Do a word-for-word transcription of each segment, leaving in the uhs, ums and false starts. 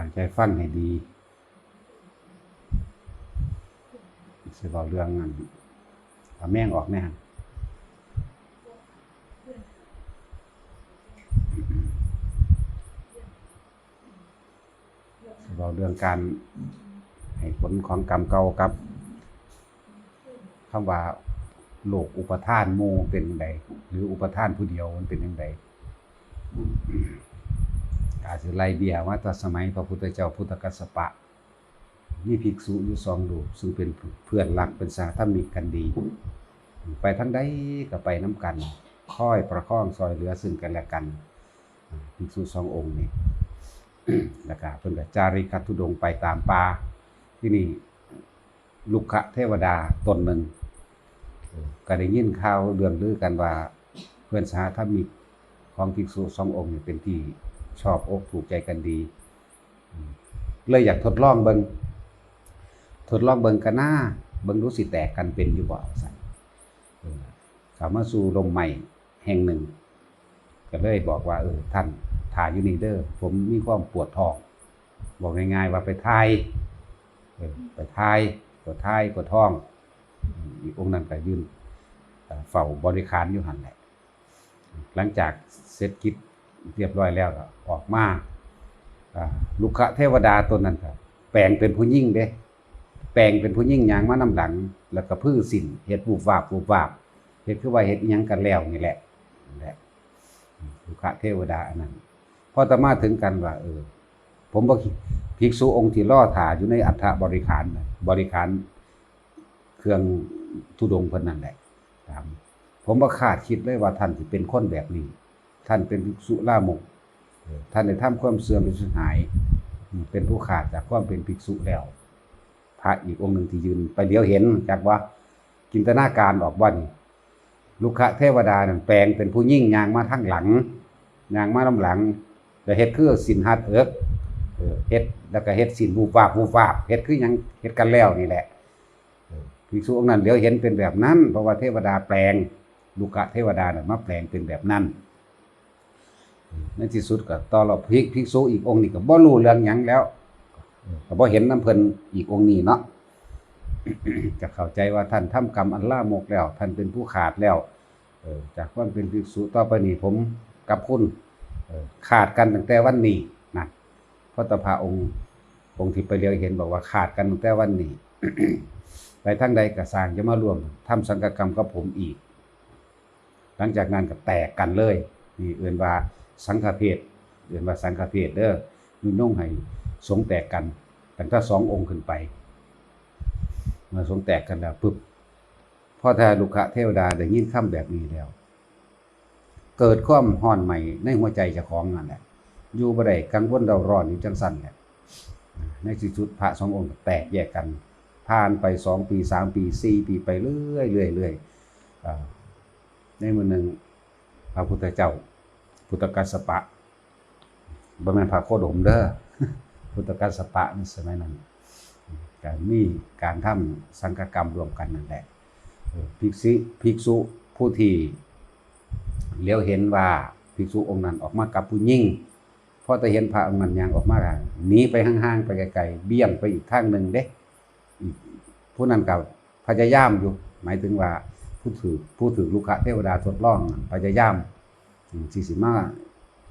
ตั้งใจฟังให้ดี สิเว้าเรื่องอัน เอาแมงออกแหน่ สิเว้าเรื่องการให้ผลของกรรมเก่ากับ คำว่าโลกอุปาทานหมู่เป็นจั่งใด หรืออุปาทานผู้เดียวมันเป็นจั่งใด อาจสิไล่เบี้ยมาแต่สมัยพระพุทธเจ้าพุทธกัสสปะ มีภิกษุอยู่สองรูป ซึ่งเป็นเพื่อนรัก เป็นสหธรรมิกกันดี ไปทางใดก็ไปนำกัน คอยประคองซอยเหลือซึ่งกันและกัน ภิกษุสององค์นี่ แล้วก็เพิ่นก็จาริกธุดงค์ไปตามป่า ที่นี่ รุกขเทวดาตนหนึ่ง เออ ก็ได้ยินข่าวเรื่องลือกันว่า เพื่อนสหธรรมิกของภิกษุสององค์นี่เป็นที่ชอบอกถูกใจกันดี อืม เลยอยากทดลองเบิ่ง ทดลองเบิ่งกะนา เบิ่งดูสิแตกกันเป็นอยู่บ่ ว่าซั่น เออ เข้ามาสู่ร่มไม้แห่งหนึ่ง ก็เลยบอกว่า เออ ท่านถ่าอยู่นี่เด้อ ผมมีความปวดท้อง บอกง่ายๆว่าไปถ่าย เออ ไปถ่าย ปวดท้าย ปวดท้อง อืม อีกองค์นั้นก็ยืน เอ่อ เฝ้าบริขารอยู่หั่นแหละ หลังจากเสร็จกิจเรียบร้อยแล้วก็ออกมา อ่า รุกขเทวดาตนนั้นก็แปลงเป็นผู้หญิงเด้ แปลงเป็นผู้หญิงย่างมานำหลัง แล้วก็พื้นสินเฮ็ดวูบวาบ วูบวาบ เฮ็ดคือว่าเฮ็ดอิหยังกันแล้วนี่แหละ นั่นแหละ รุกขเทวดาอันนั้น พออาตมาถึงกันว่า เออ ผมบอกภิกษุองค์ที่รอถ่าอยู่ในอัฐบริขารน่ะ บริขารเครื่องธุดงค์เพิ่นนั่นแหละ ถาม ผมบ่คาดคิดเลยว่าท่านสิเป็นคนแบบนี้ ท่านเป็นภิกษุลามก เออ ท่านได้ทำความเสื่อมเป็นสูญหาย อืม เป็นผู้ขาดจากความเป็นภิกษุแล้ว พระอีกองค์หนึ่งที่ยืนไปเหลียวเห็น จักว่าจินตนาการออกบ่นี่ รุกขเทวดานั่นแปลงเป็นผู้หญิงย่างมาทางหลัง ย่างมานำหลัง แล้วเฮ็ดคือสินฮัดเอิก เออ เฮ็ด แล้วก็เฮ็ดสินวูบวาบ วูบวาบ เฮ็ดคือหยัง เฮ็ดกันแล้วนี่แหละ เออ ภิกษุองค์นั้นเหลียวเห็นเป็นแบบนั้น เพราะว่าเทวดาแปลง รุกขเทวดาน่ะมาแปลงเป็นแบบนั้น ในที่สุดก็ต่อรอบภิก ภิกษุอีกองค์นี่ก็บ่รู้เรื่องหยังแล้ว เออ ก็บ่เห็นนำเพิ่นอีกองค์นี้เนาะ ก็เข้าใจว่าท่านทำกรรมอันลามกแล้ว ท่านเป็นผู้ขาดแล้ว เออ จากความเป็นภิกษุ ต่อไปนี้ผมกับคุณ เออ ขาดกันตั้งแต่วันนี้นะ เพราะแต่พระองค์ องค์ที่ไปเหลียวเห็นบอกว่าขาดกันตั้งแต่วันนี้ ไปทางใดก็ซ่าง อย่ามาร่วมทำสังฆกรรมกับผมอีก หลังจากนั้นก็แตกกันเลย นี่เอิ้นว่าสังฆเพศ เอิ้นว่าสังฆเพศเด้อ นิยมให้สงฆ์แตกกัน ตั้งแต่สององค์ขึ้นไป เมื่อสงฆ์แตกกันแล้วปุ๊บ พอถ้ารุกขเทวดาได้ยินคำแบบนี้แล้ว เกิดความร้อนไหม้ในหัวใจเจ้าของนั่นแหละ อยู่บ่ได้ กังวลเร่าร้อนอยู่จังซั่นแหละ ในที่สุดพระสององค์แตกแยกกัน ผ่านไปสองปี สามปี สี่ปี ไปเรื่อยๆ เรื่อยๆ อ่า ในมื้อหนึ่ง พระพุทธเจ้า พุทธกัสสปะ บ่แม่นพระโคดมเด้อ พุทธกัสสปะในสมัยนั้น ก็มีการทำสังฆกรรมร่วมกันนั่นแหละ เออ ภิกษุ ภิกษุผู้ที่เหลียวเห็นว่าภิกษุองค์นั้นออกมากับผู้หญิง พอแต่เห็นพระองค์นั้นย่างออกมา หนีไปห่างๆ ไปไกลๆ เบี่ยงไปอีกทางหนึ่งเด้ อีกผู้นั้นก็พยายามอยู่ หมายถึงว่าผู้ถือ ผู้ถือรุกขเทวดาทดลองนั่นพยายาม อืม สิ สิมา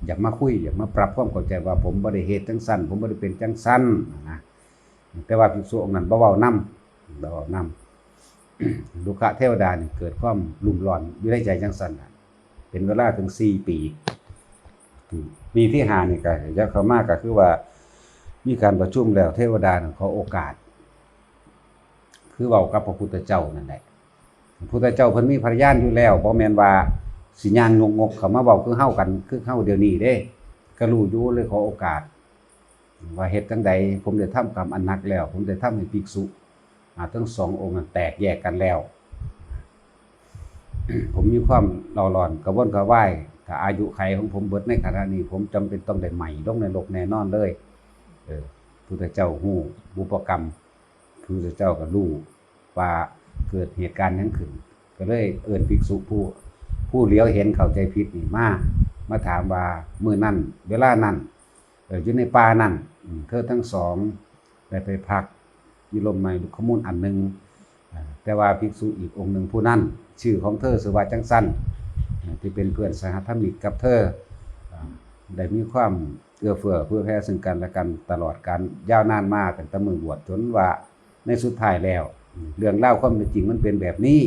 อยากมาคุย อยากมาปรับความเข้าใจว่าผมบ่ได้เฮ็ดจังซั่น ผมบ่ได้เป็นจังซั่นนะ แต่ว่าภิกษุองค์นั้นบ่เว้านำ บ่เว้านำ รุกขเทวดานี่เกิดความรุ่มร้อนอยู่ในใจจังซั่นน่ะ เป็นเวลาถึงสี่ปี อืม ปีที่ห้านี่ก็ อยากเข้ามาก็คือว่า มีการประชุมแล้ว เทวดาน่ะขอโอกาส คือเว้ากับพระพุทธเจ้านั่นแหละ พระพุทธเจ้าเพิ่นมีพยานอยู่แล้ว บ่แม่นว่าสิย่างงกๆ เข้ามาเว้าคือเฮากัน คือเฮาเดี๋ยวนี้เด้ ก็รู้อยู่ เลยขอโอกาส ว่าเฮ็ดจั่งใด ผมได้ทำกรรมอันหนักแล้ว ผมได้ทำให้ภิกษุ อ่า ทั้งสององค์นั้นแตกแยกกันแล้ว ผมมีความเร่าร้อนกระวนกระวาย ถ้าอายุขัยของผมเบิดในขณะนี้ ผมจำเป็นต้องได้ไหม้ลงนรกแน่นอนเลย เออ พุทธเจ้าฮู้บุพกรรม พุทธเจ้าก็รู้ว่าเกิดเหตุการณ์หยังขึ้น ก็เลยเอิ้นภิกษุผู้ ผู้เหลียวเห็นเข้าใจผิดนี่มา มาถามว่ามื้อนั้นเวลานั้น เอ่อ อยู่ในป่านั่น อืม เธอทั้งสองได้ไปพักอยู่ร่มไม้ลุกขมูลอันหนึ่ง อ่า แต่ว่าภิกษุอีกองค์หนึ่งผู้นั้น ชื่อของเธอชื่อว่าจังซั่น อ่า ที่เป็นเพื่อนสหธรรมิกกับเธอ อ่า ได้มีความเอื้อเฟื้อเผื่อแผ่ซึ่งกันและกันตลอดกาลยาวนานมาตั้งแต่มื้อบวชจนว่าในสุดท้ายแล้ว เรื่องราวความเป็นจริงมันเป็นแบบนี้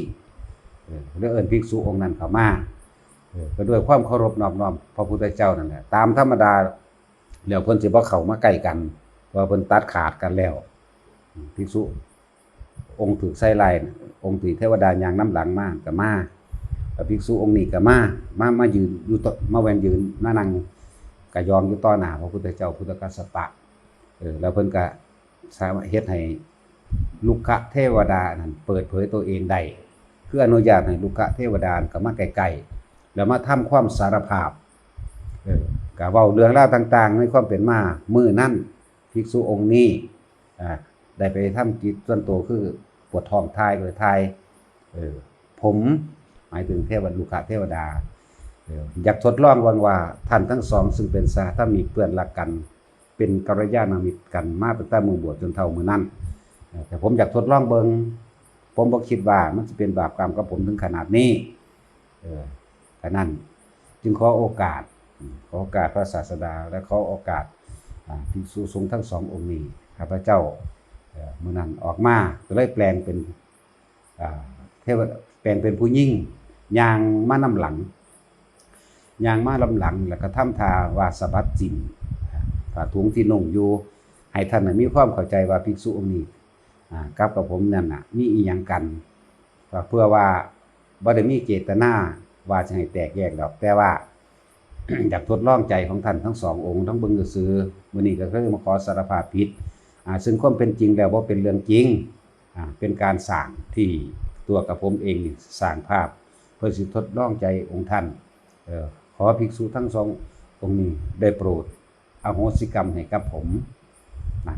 เออ เลยเอิ้นภิกษุองค์นั้นเข้ามา เออ ก็ด้วยความเคารพนอบน้อมพระพุทธเจ้านั่นแหละ ตามธรรมดาแล้วเพิ่นสิบ่เข้ามาใกล้กัน เพราะว่าเพิ่นตัดขาดกันแล้ว ภิกษุองค์ถูกใส่ร้ายน่ะ องค์ที่เทวดาย่างนำหลังมาก็มา แล้วภิกษุองค์นี้ก็มา มา มายืนอยู่ต่อ มาแว่นยืน มานั่งกะยองอยู่ต่อหน้าพระพุทธเจ้าพุทธกัสสปะ เออ แล้วเพิ่นก็สามารถเฮ็ดให้ลุกขเทวดานั้นเปิดเผยตัวเองได้ คืออนุญาตให้ลุกขเทวดาก็มาใกล้ๆ แล้วมาทำความสารภาพ เออ ก็เว้าเรื่องราวต่างๆ ในความเป็นมา มื้อนั้นภิกษุองค์นี้ อ่า ได้ไปทำกิจส่วนตัวคือปวดท้องถ่ายก็เลยถ่าย เออ ผม หมายถึงเทวดา ลุกขเทวดา เออ อยากทดลองเบิ่งว่าท่านทั้งสองซึ่งเป็นสหธรรมิกเพื่อนรักกัน เป็นกัลยาณมิตรกันมาตั้งแต่มื้อบวชจนเฒ่ามื้อนั้น เออ แต่ผมอยากทดลองเบิ่ง ผมบ่คิดว่ามันสิเป็นบาปกรรมกับผมถึงขนาดนี้ เออ ฉะนั้นจึงขอโอกาส ขอโอกาสพระศาสดา และขอโอกาส อ่า ภิกษุสงฆ์ทั้งสององค์นี้ ข้าพเจ้า เอ่อ มื้อนั้นออกมาก็เลยแปลงเป็น อ่า เทวดา แปลงเป็นผู้หญิง ย่างมานำหลัง ย่างมานำหลัง แล้วก็ทำท่าว่าสะบัดสิ้น ผ้าถุงที่นุ่งอยู่ ให้ท่านน่ะมีความเข้าใจว่าภิกษุองค์นี้ อ่า กับกับผมนั่นน่ะ มีอีหยังกัน ก็เพื่อว่าบ่ได้มีเจตนาว่าจะให้แตกแยกดอก แต่ว่า อยากทดลองใจของท่านทั้งสององค์ ทั้งเบิ่งซื่อๆ มื้อนี้ก็คือมาขอสารภาพผิด อ่า ซึ่งความเป็นจริงแล้วบ่เป็นเรื่องจริง อ่า เป็นการสร้างที่ตัวกับผมเองนี่สร้างภาพ เพื่อสิทดลองใจองค์ท่าน เอ่อ ขอภิกษุทั้งสององค์นี้ได้โปรดอโหสิกรรมให้กับผม นะ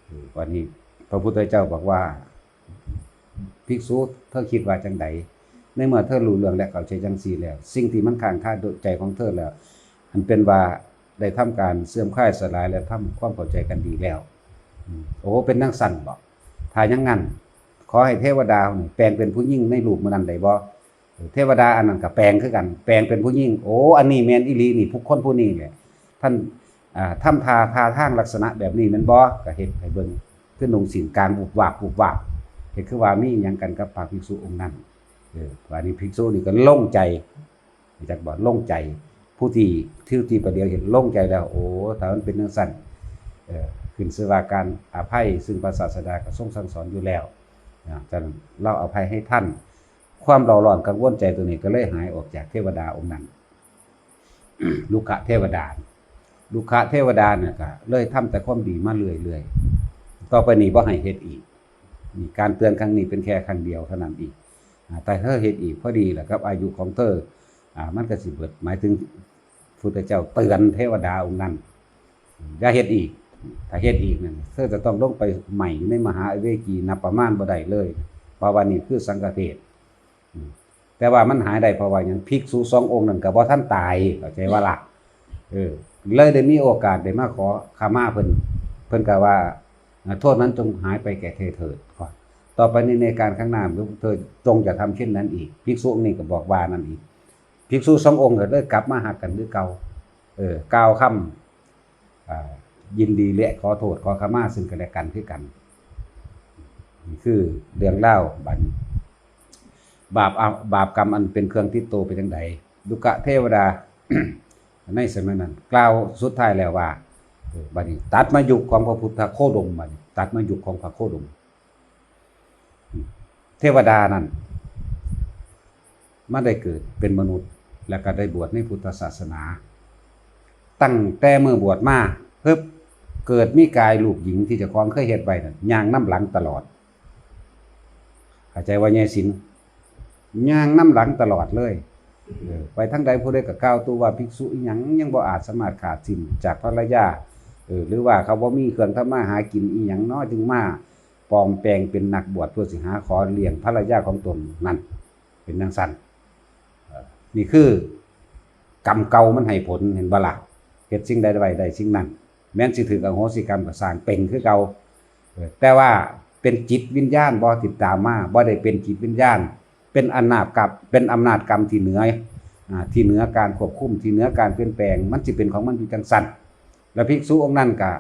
เออ วันนี้พระพุทธเจ้าบอกว่า ภิกษุ เธอคิดว่าจังใด ในเมื่อเธอรู้เรื่องและเข้าใจจังซี่แล้ว สิ่งที่มันค้างคาใจของเธอแล้ว อันเป็นว่าได้ทำการเสื่อมคลายสลายและทำความเข้าใจกันดีแล้ว อืม โอ้ เป็นจังซั่นบ่ ถ้าอย่างนั้น ขอให้เทวดานี่แปลงเป็นผู้หญิงในรูปมื้อนั้นได้บ่ เทวดาอันนั้นก็แปลงคือกัน แปลงเป็นผู้หญิง โอ้ อันนี้แม่นอีหลีนี่ ผู้คนผู้นี้แหละ ท่าน อ่า ทำท่า ท่าทางลักษณะแบบนี้แม่นบ่ ก็เฮ็ดให้เบิ่ง คือนุ่งสิ้นกางวุบวาบ วุบวาบ เฮ็ดคือว่ามีอิหยังกันกับพระภิกษุองค์นั้น เออ บาดนี้ภิกษุนี่ก็โล่งใจ จักบ่ โล่งใจ ผู้ที่ ที่ ที่ประเดี๋ยวเห็นโล่งใจแล้ว โอ้ ถ้ามันเป็นจังซั่น เออ ขึ้นชื่อว่าการอภัย ซึ่งพระศาสดาก็ทรงสั่งสอนอยู่แล้ว นะ ฉะนั้นลาวอภัยให้ท่าน ความเร่าร้อนกังวลใจตัวนี้ก็เลยหายออกจากเทวดาองค์นั้น ลุกขเทวดา ลุกขเทวดาเนี่ยก็เลยทำแต่ความดีมาเรื่อยๆ ต่อไปนี้บ่ให้เฮ็ดอีก นี่การเตือนครั้งนี้เป็นแค่ครั้งเดียวเท่านั้นอีก อ่า แต่เธอเฮ็ดอีกพอดีแหละครับ อายุของเธอ อ่า มันก็สิเบิด หมายถึงพุทธเจ้าเตือนเทวดาองค์นั้น อย่าเฮ็ดอีก ถ้าเฮ็ดอีกนั่น เธอจะต้องลงไปไหม้ในมหาอเวจีนับประมาณบ่ได้เลย เพราะว่านี่คือสังฆเทศ อืม แต่ว่ามันหายได้เพราะว่าหยัง ภิกษุสององค์นั้นก็บ่ทันตาย เข้าใจบ่ล่ะ เออ เลยได้มีโอกาสได้มาขอขมาเพิ่น เพิ่นก็ว่า อ่า โทษนั้นจงหายไปแก่เธอเถิด ต่อไปนี้ในการข้างหน้าเธอจงอย่าทำเช่นนั้นอีก ภิกษุองค์นี้ก็บอกว่านั้นอีก ภิกษุสององค์ก็เลยกลับมาฮักกันคือเก่า เออ กล่าวคำ อ่า ยินดีและขอโทษขอขมาซึ่งกันและกันคือกัน นี่คือเรื่องราวบัดนี้ บาป อ่ะ บาปกรรมอันเป็นเครื่องติดตัวเป็นจังใด ลุกขเทวดา ในสมัยนั้น กล่าวสุดท้ายแล้วว่า เออ บัดนี้ตัดมายุคของพระพุทธโคดม บัดนี้ตัดมายุคของพระโคดม เทวดานั่น มาได้เกิดเป็นมนุษย์ แล้วก็ได้บวชในพุทธศาสนา ตั้งแต่เมื่อบวชมา ปึ๊บ เกิดมีกายลูกหญิงที่เจ้าของเคยเฮ็ดไว้นั่น ย่างนำหลังตลอด เข้าใจว่าไงสิน ย่างนำหลังตลอดเลย เออ ไปทางใดผู้ใดก็กล่าวตัวว่าภิกษุอิหยัง ยังบ่อาจสามารถขาดสิ้นจากภรรยา เออ หรือว่าเขาบ่มีเครื่องทำมาหากินอิหยังเนาะ จึงมาปลอมแปลงเป็นนักบวชเพื่อสิหาขอเลี้ยงภรรยาของตนนั่น เป็นจังซั่น เอ่อ นี่คือกรรมเก่ามันให้ผล เห็นบ่ล่ะ ฮ็ดสิ่งใดไว้ได้สิ่งนั้น แม้นสิถืกอโหสิกรรมก็สร้างเป็นคือเก่า เออ แต่ว่าเป็นจิตวิญญาณบ่ติดตามมา บ่ได้เป็นจิตวิญญาณ เป็นอำนาจกรรม เป็นอำนาจกรรมที่เหนือ อ่า ที่เหนือการควบคุม ที่เหนือการเปลี่ยนแปลง มันสิเป็นของมันอยู่จั่งซั้น แล้วภิกษุองค์นั้นก็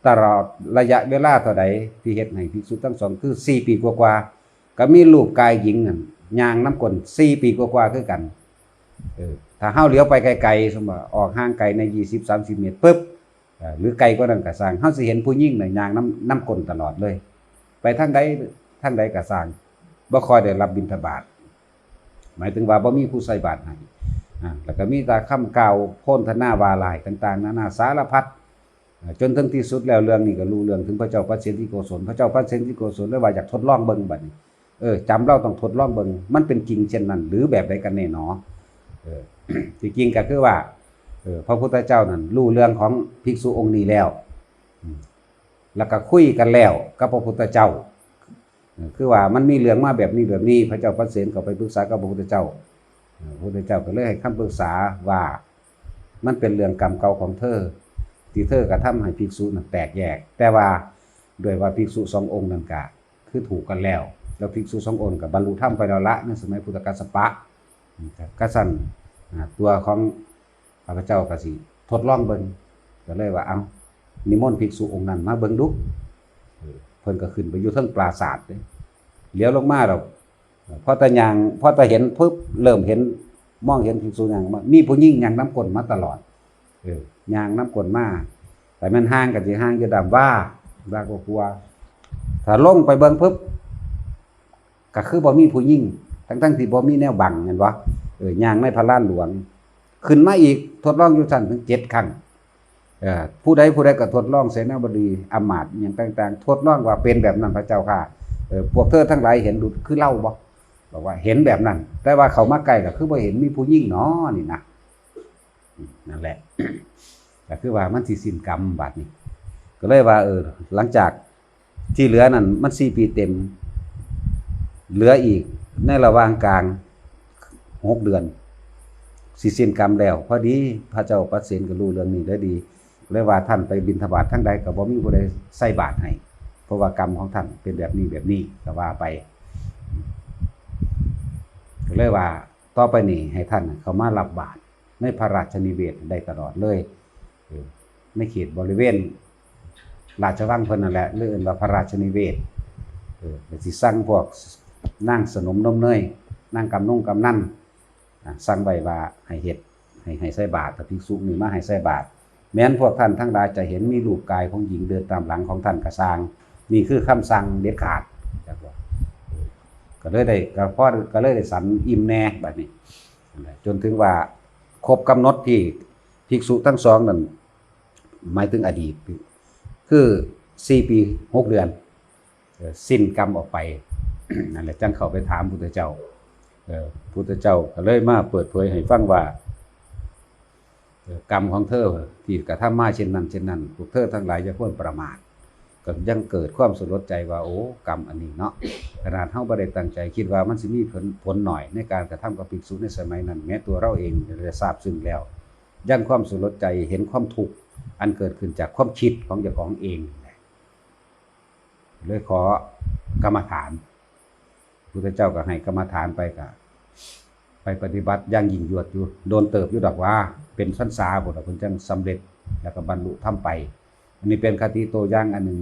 ตลอดระยะเวลาเท่าใดที่เฮ็ดให้ภิกษุทั้งสอง คือสี่ปีกว่าๆ ก็มีรูปกายหญิงนั่นย่างนำก้นสี่ปีกว่าๆคือกัน เออ ถ้าเฮาเหลียวไปไกลๆ สมมุติว่าออกห่างไกลในยี่สิบสามสิบเมตรปุ๊บ เอ่อ หรือไกลกว่านั้นก็ซ่าง เฮาสิเห็นผู้หญิงน่ะย่างนำ นำก้นตลอดเลย ไปทางใด ทางใดก็ซ่าง บ่ค่อยได้รับบิณฑบาต หมายถึงว่าบ่มีผู้ใส่บาตรให้ อ่า แล้วก็มีแต่คำกล่าวโพลธนาว่าร้ายต่างๆ นานาสารพัด อ่า จนถึงที่สุดแล้วเรื่องนี้ก็ลุล่วงถึงพระเจ้าพระเสนทิโกศล พระเจ้าพระเสนทิโกศลเลยว่าอยากทดลองเบิ่งบัดนี้ เออ จำเราต้องทดลองเบิ่ง มันเป็นจริงเช่นนั้น หรือแบบใดกันแน่หนอ เออ ที่จริงก็คือว่า เออ พระพุทธเจ้านั่นรู้เรื่องของภิกษุองค์นี้แล้ว อืม แล้วก็คุยกันแล้วกับพระพุทธเจ้า เออ คือว่ามันมีเรื่องมาแบบนี้แบบนี้ พระเจ้าพระเสนก็ไปปรึกษากับพระพุทธเจ้า เออ พระพุทธเจ้าก็เลยให้คำปรึกษาว่า มันเป็นเรื่องกรรมเก่าของเธอ ที่เธอกระทำให้ภิกษุนั้นแตกแยก แต่ว่าด้วยว่าภิกษุสององค์นั้นก็คือถูกกันแล้ว แล้วภิกษุสององค์ก็บรรลุธรรมไปแล้วละ ในสมัยพุทธกัสสปะ ก็ซั่น อ่า ตัวของข้าพเจ้าก็สิทดลองเบิ่ง ก็เลยว่า เอ้า นิมนต์ภิกษุองค์นั้นมาเบิ่งดู เออ เพิ่นก็ขึ้นไปอยู่เทิงปราสาทเด้ เหลียวลงมาแล้ว พอแต่ย่าง พอแต่เห็นปุ๊บ เริ่มเห็น มองเห็นภิกษุย่างมา มีผู้หญิงย่างนำก้นมาตลอด เออ ย่างนำก้นมา แต่แม่นห่างก็สิห่างอยู่ด้ามว่า ว่าก็กลัว ถ้าลงไปเบิ่งปุ๊บ ก็คือบ่มีผู้หญิง ทั้งๆที่บ่มีแนวบัง แม่นบ่ เออ ย่างในพระลานหลวง ขึ้นมาอีก ทดลองอยู่ซั่นถึงเจ็ดครั้ง เอ่อ ผู้ใดผู้ใดก็ทดลอง เสนาบดี อำมาตย์ อิหยังต่างๆ ทดลองว่าเป็นแบบนั้นพระเจ้าข้า เอ่อ พวกเธอทั้งหลายเห็นดุจคือเฮาบ่ บอกว่าเห็นแบบนั้น แต่ว่าเข้ามาใกล้ก็คือบ่เห็นมีผู้หญิงหนอนี่นะ อืม นั่นแหละ ก็คือว่ามันสิสิ้นกรรมบัดนี้ ก็เลยว่า เออ หลังจากที่เหลือนั่นมันสี่ปีเต็ม เหลืออีกในระหว่างกลางหกเดือน สิสิ้นกรรมแล้ว พอดีพระเจ้าพระเสนก็รู้เรื่องนี้ได้ดี เลยว่าท่านไปบิณฑบาตทางใดก็บ่มีผู้ใดใส่บาตรให้ เพราะว่ากรรมของท่านเป็นแบบนี้แบบนี้ ก็ว่าไป ก็เลยว่าต่อไปนี้ให้ท่านเข้ามารับบาตรในพระราชนิเวศน์ได้ตลอดเลย เออ ในเขตบริเวณราชวังเพิ่นนั่นแหละ หรือเอิ้นว่าพระราชนิเวศน์ เออ ก็สิสั่งพวกนางสนมนมเนย นางกำนงกำนัน อ่ะ สั่งไว้ว่าให้เฮ็ด ให้ ให้ใส่บาตร ถ้าภิกษุนี่มาให้ใส่บาตร แม้นพวกท่านทั้งหลายจะเห็นมีรูปกายของหญิงเดินตามหลังของท่านก็ซ่าง นี่คือคำสั่งเด็ดขาด จักว่า ก็เลยได้ ก็พอ ก็เลยได้สันอิ่มแน่บัดนี้ จนถึงว่าครบกำหนดที่ภิกษุทั้งสองนั่น หมายถึงอดีต คือสี่ปีหกเดือน เอ่อ สิ้นกรรมออกไป นั่นแหละ จั่งเข้าไปถามพุทธเจ้า เอ่อ พุทธเจ้าก็เลยมาเปิดเผยให้ฟังว่า เอ่อ กรรมของเธอที่กระทำมาเช่นนั้นเช่นนั้น พวกเธอทั้งหลายอย่าควรประมาท ก็ยังเกิดความสลดใจว่า โอ้ กรรมอันนี้เนาะ ขนาดเฮาบ่ได้ตั้งใจคิดว่ามันสิมีผล ผลหน่อยในการกระทำกับภิกษุในสมัยนั้น แม้ตัวเราเองได้ซาบซึ้งแล้ว ยังความสลดใจเห็นความทุกข์อันเกิดขึ้นจากความคิดของเจ้าของเอง เลยขอกรรมฐาน พุทธเจ้าก็ให้กรรมฐานไป ก็ไปปฏิบัติอย่างยิ่งยวดอยู่ โดนเติบอยู่ดอกว่า เป็นพรรษาพุ้นล่ะ เพิ่นจั่งสำเร็จ แล้วก็บรรลุธรรมไป อันนี้เป็นคติตัวอย่างอันหนึ่ง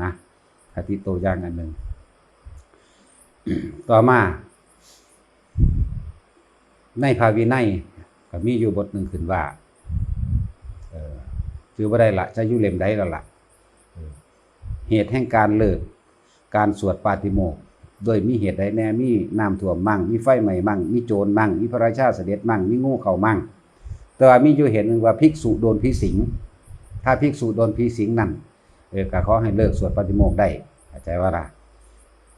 นะ คติตัวอย่างอันหนึ่ง ต่อมา ในพระวินัยก็มีอยู่บทหนึ่งขึ้นว่า เอ่อ จื่อบ่ได้ละ จะอยู่เล่มใดแล้วล่ะ เอ่อ เหตุแห่งการเลิกการสวดปาติโมกข์ โดยมีเหตุใดแน่ มีน้ำท่วมมั่ง มีไฟไหม้มั่ง มีโจรมั่ง มีพระราชาเสด็จมั่ง มีงูเข้ามั่ง แต่ว่ามีอยู่เหตุหนึ่งว่าภิกษุโดนผีสิง ถ้าภิกษุโดนผีสิงนั่น เออ ก็ขอให้เลิกสวดปาติโมกข์ได้ เข้าใจว่าล่ะ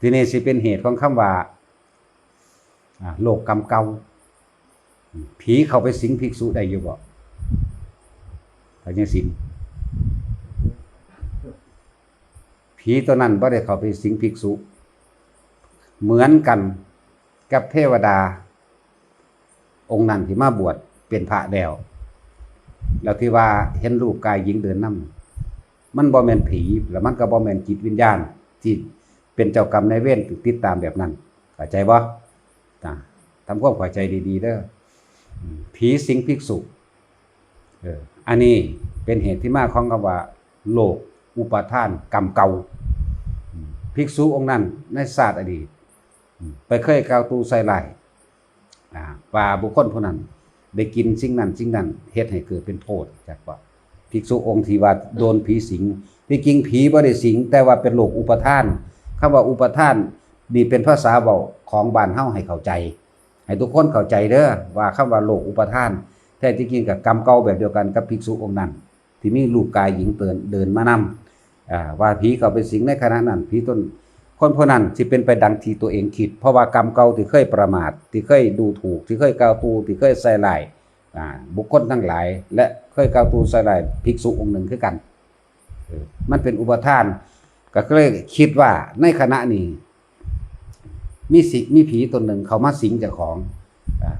ทีนี้สิเป็นเหตุของคำว่า อ่า โลกกรรมเก่า ผีเข้าไปสิงภิกษุได้อยู่บ่ ถ้ายังสิง ผีตัวนั้นบ่ได้เข้าไปสิงภิกษุ เหมือนกันกับเทวดา องค์นั้นที่มาบวชเป็นพระแล้ว แล้วที่ว่าเห็นรูปกายหญิงเดินนำ มันบ่แม่นผี แล้วมันก็บ่แม่นจิตวิญญาณ ที่เป็นเจ้ากรรมนายเวรติดตามแบบนั้น เข้าใจบ่ อ่า ทำความเข้าใจดีๆเด้อ อืม ผีสิงภิกษุ เออ อันนี้เป็นเหตุที่มาของคำว่า โลกอุปาทานกรรมเก่า อืม ภิกษุองค์นั้นในชาติอดีต อืม ไปเคยกล่าวตู่ใส่ร้าย อ่า ว่าบุคคลผู้นั้นได้กินสิ่งนั้นสิ่งนั้น เฮ็ดให้เกิดเป็นโทษ จักว่า ภิกษุองค์ที่ว่าโดนผีสิง ที่จริงผีบ่ได้สิง แต่ว่าเป็นโลกอุปาทาน คำว่าอุปาทานนี่เป็นภาษาเว้าของบ้านเฮาให้เข้าใจ ให้ทุกคนเข้าใจเด้อ ว่าคำว่าโลกอุปาทาน แท้ที่จริงก็กรรมเก่าแบบเดียวกันกับภิกษุองค์นั้น ที่มีรูปกายหญิงเดิน เดินมานำ อ่า ว่าผีเข้าไปสิงในขณะนั้น ผีตน คนผู้นั้นสิเป็นไปดังที่ตัวเองคิด เพราะว่ากรรมเก่าที่เคยประมาท ที่เคยดูถูก ที่เคยกล่าวตู่ ที่เคยใส่ร้าย อ่า บุคคลทั้งหลาย และเคยกล่าวตู่ใส่ร้ายภิกษุองค์หนึ่งคือกัน เออ มันเป็นอุปาทาน ก็เลยคิดว่าในขณะนี้ มีสิ มีผีตนหนึ่งเข้ามาสิงเจ้าของ อ่า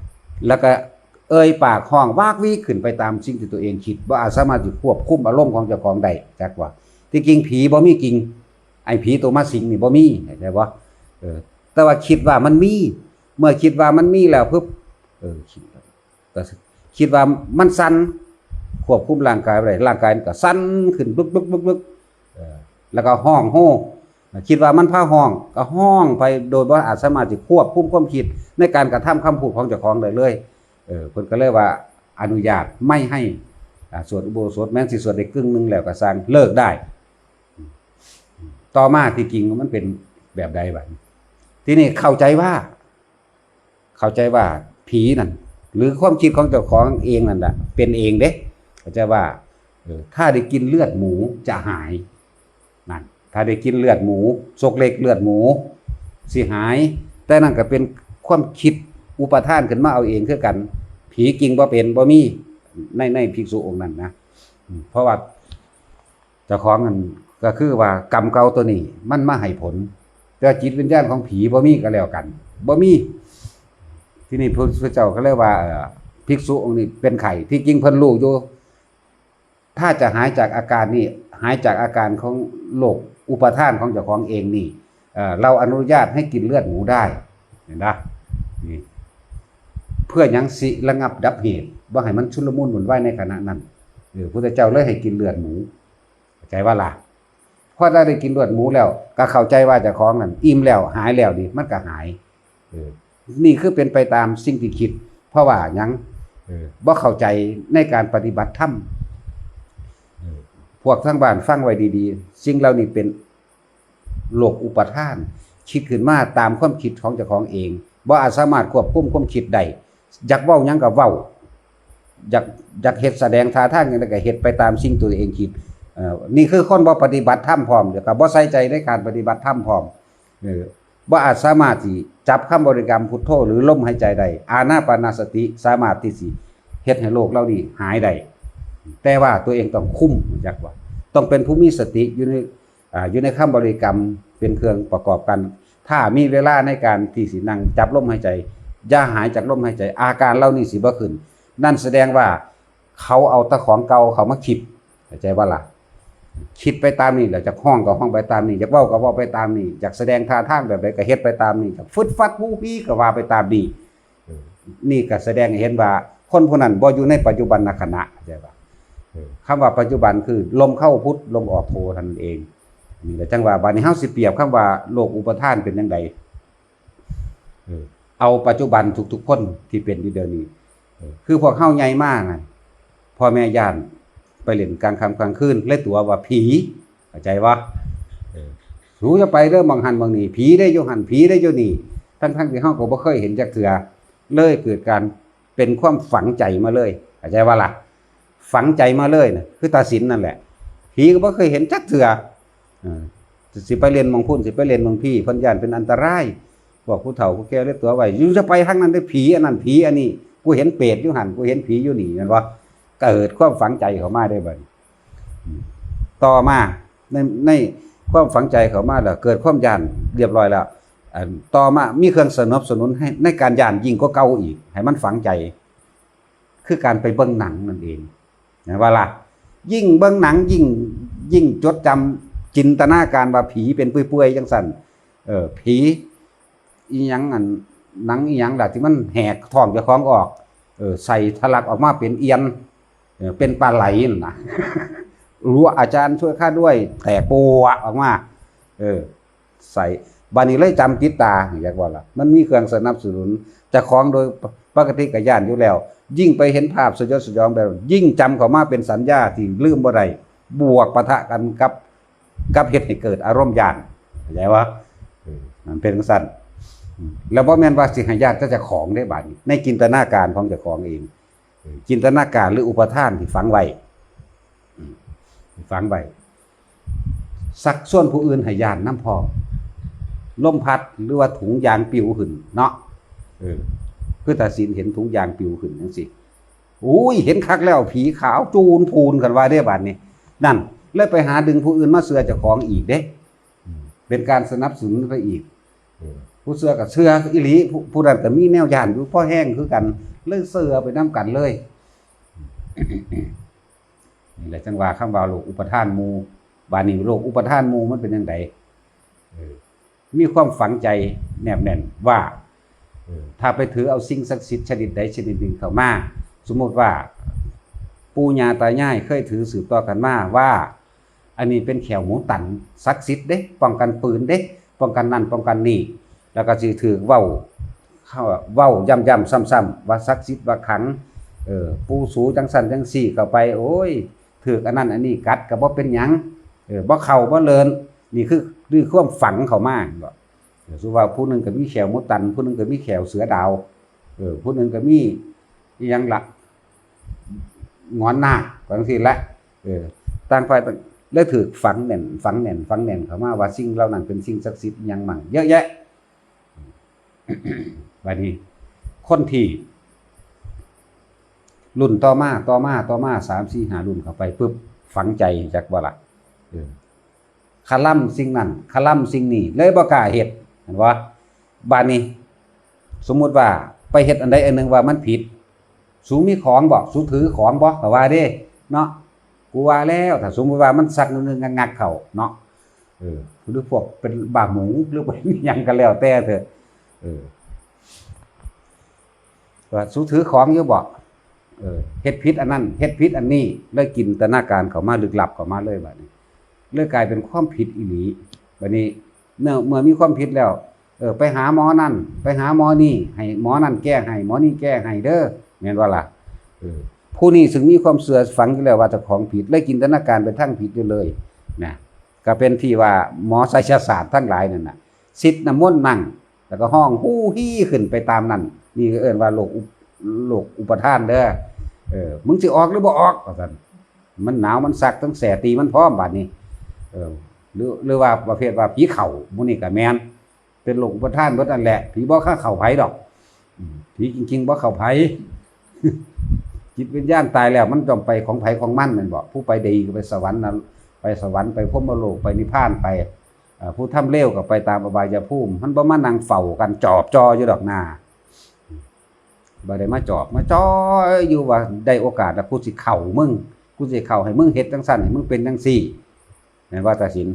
แล้วก็เอ่ยปากฮ้องวากวีกขึ้นไปตามสิ่งที่ตัวเองคิด บ่อาจสามารถจะควบคุมอารมณ์ของเจ้าของได้ จักว่า ที่จริงผีบ่มีจริง ไอ้ผีตัวมาสิงนี่บ่มี เข้าใจบ่ เออ แต่ว่าคิดว่ามันมี เมื่อคิดว่ามันมีแล้วปุ๊บ เออ คิด ก็คิดว่ามันสั่น ควบคุมร่างกายบ่ได้ ร่างกายมันก็สั่นขึ้นบึกบึกบึกบึก เออ แล้วก็ฮ้องโฮ คิดว่ามันพาฮ้อง ก็ฮ้องไปโดยบ่อาจสามารถจะควบคุมความคิดในการกระทำคำพูดของเจ้าของได้เลย เออ เพิ่นก็เลยว่าอนุญาตไม่ให้ อ่า สวดอุโบสถ แม้นสิสวดได้ครึ่งหนึ่งแล้วก็ซ่าง เลิกได้ ต่อมาที่จริงมันเป็นแบบใดบัดนี้ ทีนี้เข้าใจว่า เข้าใจว่าผีนั่น หรือความคิดของเจ้าของเองนั่นแหละ เป็นเองเด้ เข้าใจว่า เออ ถ้าได้กินเลือดหมูจะหาย นั่น ถ้าได้กินเลือดหมู ซกเล็กเลือดหมู สิหาย แต่นั่นก็เป็นความคิดอุปาทานขึ้นมาเอาเองคือกัน ผีจริงบ่เป็น บ่มี ใน ในภิกษุองค์นั้นนะ อืม เพราะว่าเจ้าของนั่นก็คือว่ากรรมเก่าตัวนี้มันมาให้ผล แต่จิตวิญญาณของผีบ่มีก็แล้วกัน บ่มี ทีนี้พระพุทธเจ้าก็เลยว่า เอ่อ ภิกษุองค์นี้เป็นไข้ ที่จริงเพิ่นรู้อยู่ ถ้าจะหายจากอาการนี้ หายจากอาการของโรคอุปาทานของเจ้าของเองนี่ เอ่อ เราอนุญาตให้กินเลือดหมูได้ เห็นปะ นี่ เพื่อหยัง สิระงับดับเหตุ บ่ให้มันชุลมุนวุ่นวายในขณะนั้น เออ พุทธเจ้าเลยให้กินเลือดหมู เข้าใจว่าล่ะ พอได้ได้กินเลือดหมูแล้ว ก็เข้าใจว่าเจ้าของนั่นอิ่มแล้ว หายแล้วนี่ มันก็หาย เออ นี่คือเป็นไปตามสิ่งที่คิด เพราะว่าหยัง เออ บ่เข้าใจในการปฏิบัติธรรม เออ พวกทางบ้านฟังไว้ดีๆ สิ่งเหล่านี้เป็นโรคอุปาทาน คิดขึ้นมาตามความคิดของเจ้าของเอง บ่อาจสามารถควบคุมความคิดได้ อยากเว้าหยังก็เว้า อยาก อยากเฮ็ดแสดงท่าทางหยังก็เฮ็ดไปตามสิ่งตัวเองคิด เอ่อ นี่คือคนบ่ปฏิบัติธรรมพร้อม แล้วก็บ่ใส่ใจในการปฏิบัติธรรมพร้อม เออ บ่อาจสามารถสิจับคำบริกรรมพุทโธหรือลมหายใจได้ อานาปานสติสามารถที่สิเฮ็ดให้โรคเหล่านี้หายได้ แต่ว่าตัวเองต้องคุม รู้จักว่า ต้องเป็นผู้มีสติอยู่ใน อ่า อยู่ในคำบริกรรมเป็นเครื่องประกอบกัน ถ้ามีเวลาในการที่สินั่งจับลมหายใจ อย่าหายจากลมหายใจ อาการเหล่านี้สิบ่ขึ้น นั่นแสดงว่าเขาเอาแต่ของเก่าเข้ามาคิด เข้าใจบ่ล่ะ คิดไปตามนี่แหละ อยากฮ้องก็ฮ้องไปตามนี่ อยากเว้าก็เว้าไปตามนี่ อยากแสดงท่าทางแบบใดก็เฮ็ดไปตามนี่ อยากฟึดฟัดฮู้ฮี้ก็ว่าไปตามนี่ เออ นี่ก็แสดงให้เห็นว่าคนผู้นั้นบ่อยู่ในปัจจุบันขณะ เข้าใจบ่ เออ คำว่าปัจจุบันคือลมเข้าพุท ลมออกโธเท่านั้นเอง นี่แหละจั่งว่า บัดนี้เฮาสิเปรียบคำว่าโรคอุปาทานเป็นจั่งใด เออ เอาปัจจุบันทุกๆคนที่เป็นอยู่เดี๋ยวนี้ เออ คือพวกเฮาใหญ่มาไง พ่อแม่ย้านไปเล่นกลางค่ำกลางคืน เลยตั๋วว่าผี เข้าใจบ่ เออ สูอย่าไปเด้อหม่องหั้นหม่องนี่ ผีเด้อยู่หั้น ผีเด้อยู่นี่ ทั้งๆที่เฮาก็บ่เคยเห็นจักเทื่อ เลยเกิดการเป็นความฝังใจมาเลย เข้าใจบ่ล่ะ ฝังใจมาเลยน่ะ คือตาสินนั่นแหละ ผีก็บ่เคยเห็นจักเทื่อ เออ สิไปเล่นหม่องพุ้น สิไปเล่นหม่องพี้ เพิ่นย้านเป็นอันตราย พวกผู้เฒ่าผู้แก่เลยตั๋วไว้ อยู่จะไปทางนั้นเด้อ ผีอันนั้น ผีอันนี้ กูเห็นเปรตอยู่หั้น กูเห็นผีอยู่นี่ แม่นบ่ เกิดความฝังใจเข้ามาได้บัดนี้ อืม ต่อมา ใน ในความฝังใจเข้ามาแล้ว เกิดความย้านเรียบร้อยแล้ว อันต่อมามีเครื่องสนับสนุนให้ในการย้านยิ่งกว่าเก่าอีก ให้มันฝังใจ คือการไปเบิ่งหนังนั่นเอง เห็นว่าล่ะ ยิ่งเบิ่งหนังยิ่ง ยิ่งจดจำจินตนาการว่าผีเป็นเปื่อยๆจังซั่น เออ ผีอีหยังอัน หนังอีหยังล่ะที่มันแหกท้องเจ้าของออก เออ ไส้ทะลักออกมาเป็นเอียน เออ เป็นปลาไหลนั่นนะ รู้ อาจารย์ช่วยข้าด้วย แตกปวะออกมา เออ ใส่ บาดนี้เลยจำติดตา อยากว่าล่ะ มันมีเครื่องสนับสนุนเจ้าของโดยปกติก็ย้านอยู่แล้ว ยิ่งไปเห็นภาพสยดสยองแบบ ยิ่งจำเข้ามาเป็นสัญญาที่ลืมบ่ได้ บวกปะทะกันกับ กับเฮ็ดให้เกิดอารมณ์ย้าน เข้าใจบ่ เออ มันเป็นจั่งซั้น อืม แล้วบ่แม่นว่าสิให้ย้านแต่เจ้าของเด้ บาดนี้ ในจินตนาการของเจ้าของเอง เออ จินตนาการหรืออุปาทานที่ฝังไว้ อืม ฝังไว้ ชักชวนผู้อื่นให้ย้านนำพร้อม ลมพัดหรือว่าถุงยางปลิวขึ้นเนาะ เออ คือตาสินเห็นถุงยางปลิวขึ้นจั่งซี้ อุ้ย เห็นคักแล้ว ผีขาวจูนพูนกันว่าเด้ บาดนี้ นั่น เลยไปหาดึงผู้อื่นมาเชื่อเจ้าของอีกเด้ อืม เป็นการสนับสนุนไปอีก เออ ผู้เชื่อก็เชื่ออีหลี ผู้ ผู้นั้นก็มีแนวย้านอยู่พอแฮงคือกัน เลยเชื่อไปนำกันเลย นี่แหละจั่งว่าคำว่าโลกอุปาทานหมู่ บาดนี้โลกอุปาทานหมู่มันเป็นจั่งใด เออ มีความฝังใจแนบแน่นว่า เออ ถ้าไปถือเอาสิ่งศักดิ์สิทธิ์ชนิดใดชนิดหนึ่งเข้ามา สมมุติว่า ปู่ย่าตายายเคยถือสืบต่อกันมาว่า อันนี้เป็นแข้วหมูตัน ศักดิ์สิทธิ์เด้ ป้องกันปืนเด้ ป้องกันนั่นป้องกันนี่ แล้วก็สิถือเว้า เขาเว้าย้ำๆซ้ำๆว่าศักดิ์สิทธิ์ว่าขลัง เออ ปู่สูจั่งซั้นจั่งซี้เข้าไป โอ้ย ถืกอันนั้นอันนี้กัดก็บ่เป็นหยัง เออ บ่เข้าบ่เลิน นี่คือ คือความฝังเข้ามา เออ สมมุติว่าผู้หนึ่งก็มีแข้วหมูตัน ผู้หนึ่งก็มีแข้วเสือดาว เออ ผู้หนึ่งก็มีอิหยังละ หงอนนาค จั่งซี้ละ เออ ต่างฝ่ายต่าง เลยถืกฝังแน่น ฝังแน่น ฝังแน่นเข้ามาว่าสิ่งเหล่านั้นเป็นสิ่งศักดิ์สิทธิ์อิหยังมั่ง เยอะแยะ บาดนี้ คนที่ รุ่นต่อมา ต่อมา ต่อมา สาม สี่ ห้า รุ่นเข้าไปปุ๊บ ฝังใจจักบ่ล่ะ เออ คะลำสิ่งนั้น คะลำสิ่งนี้ เลยบ่กล้าเฮ็ด เห็นบ่ บาดนี้ สมมุติว่าไปเฮ็ดอันใดอันหนึ่งว่ามันผิด สูมีของบ่ สูถือของบ่ ก็ว่าเด้ เนาะ กูว่าแล้ว ถ้าสมมุติว่ามันสักงึกๆงักๆเข้าเนาะ เออ หรือพวกเป็นบ้าหมู หรือเป็นหยังก็แล้วแต่เถอะ เออ ว่าสูถือของอยู่บ่ เออ เฮ็ดผิดอันนั้น เฮ็ดผิดอันนี้ เลยจินตนาการเข้ามาลึกลับเข้ามาเลยบาดนี้ เลยกลายเป็นความผิดอีหลี บาดนี้ เมื่อ เมื่อมีความผิดแล้ว เออ ไปหาหมอนั่น ไปหาหมอนี่ ให้หมอนั่นแก้ให้ หมอนี่แก้ให้เด้อ แม่นบ่ล่ะ เออ ผู้นี้ซึ่งมีความเชื่อฝังอยู่แล้วว่าเจ้าของผิด เลยจินตนาการไปทางผิดอยู่เลย นะ ก็เป็นที่ว่าหมอไสยศาสตร์ทั้งหลายนั่นน่ะ ซิดน้ำมนต์นั่ง แล้วก็ฮ้องฮู้ฮี้ขึ้นไปตามนั้น นี่ก็เอิ้นว่าโลกอุป- โลกอุปาทานเด้อ เออ มึงสิออกหรือบ่ออก ว่าซั่น มันหนาวมันสัก ทั้งแสตีมันพร้อมบาดนี้ เออ หรือ หรือว่าประเภทว่าผีเข้า หมู่นี้ก็แม่น เป็นโลกอุปาทานเบิดนั่นแหละ ผีบ่เข้าไผดอก อืม ผีจริงๆบ่เข้าไผ จิตวิญญาณตายแล้วมันต้องไปของไผของมันแม่นบ่ ผู้ไปดีก็ไปสวรรค์นะ ไปสวรรค์ ไปพรหมโลก ไปนิพพานไป เอ่อ ผู้ทำเลวก็ไปตามอบายภูมิ มันบ่มานั่งเฝ้ากันจอบจ่ออยู่ดอกนา บ่ได้มาจอบมาจ่ออยู่ว่าได้โอกาสแล้วกูสิเข้ามึง กูสิเข้าให้มึงเฮ็ดจั่งซั้น ให้มึงเป็นจั่งซี้ แม่นว่าตาสิน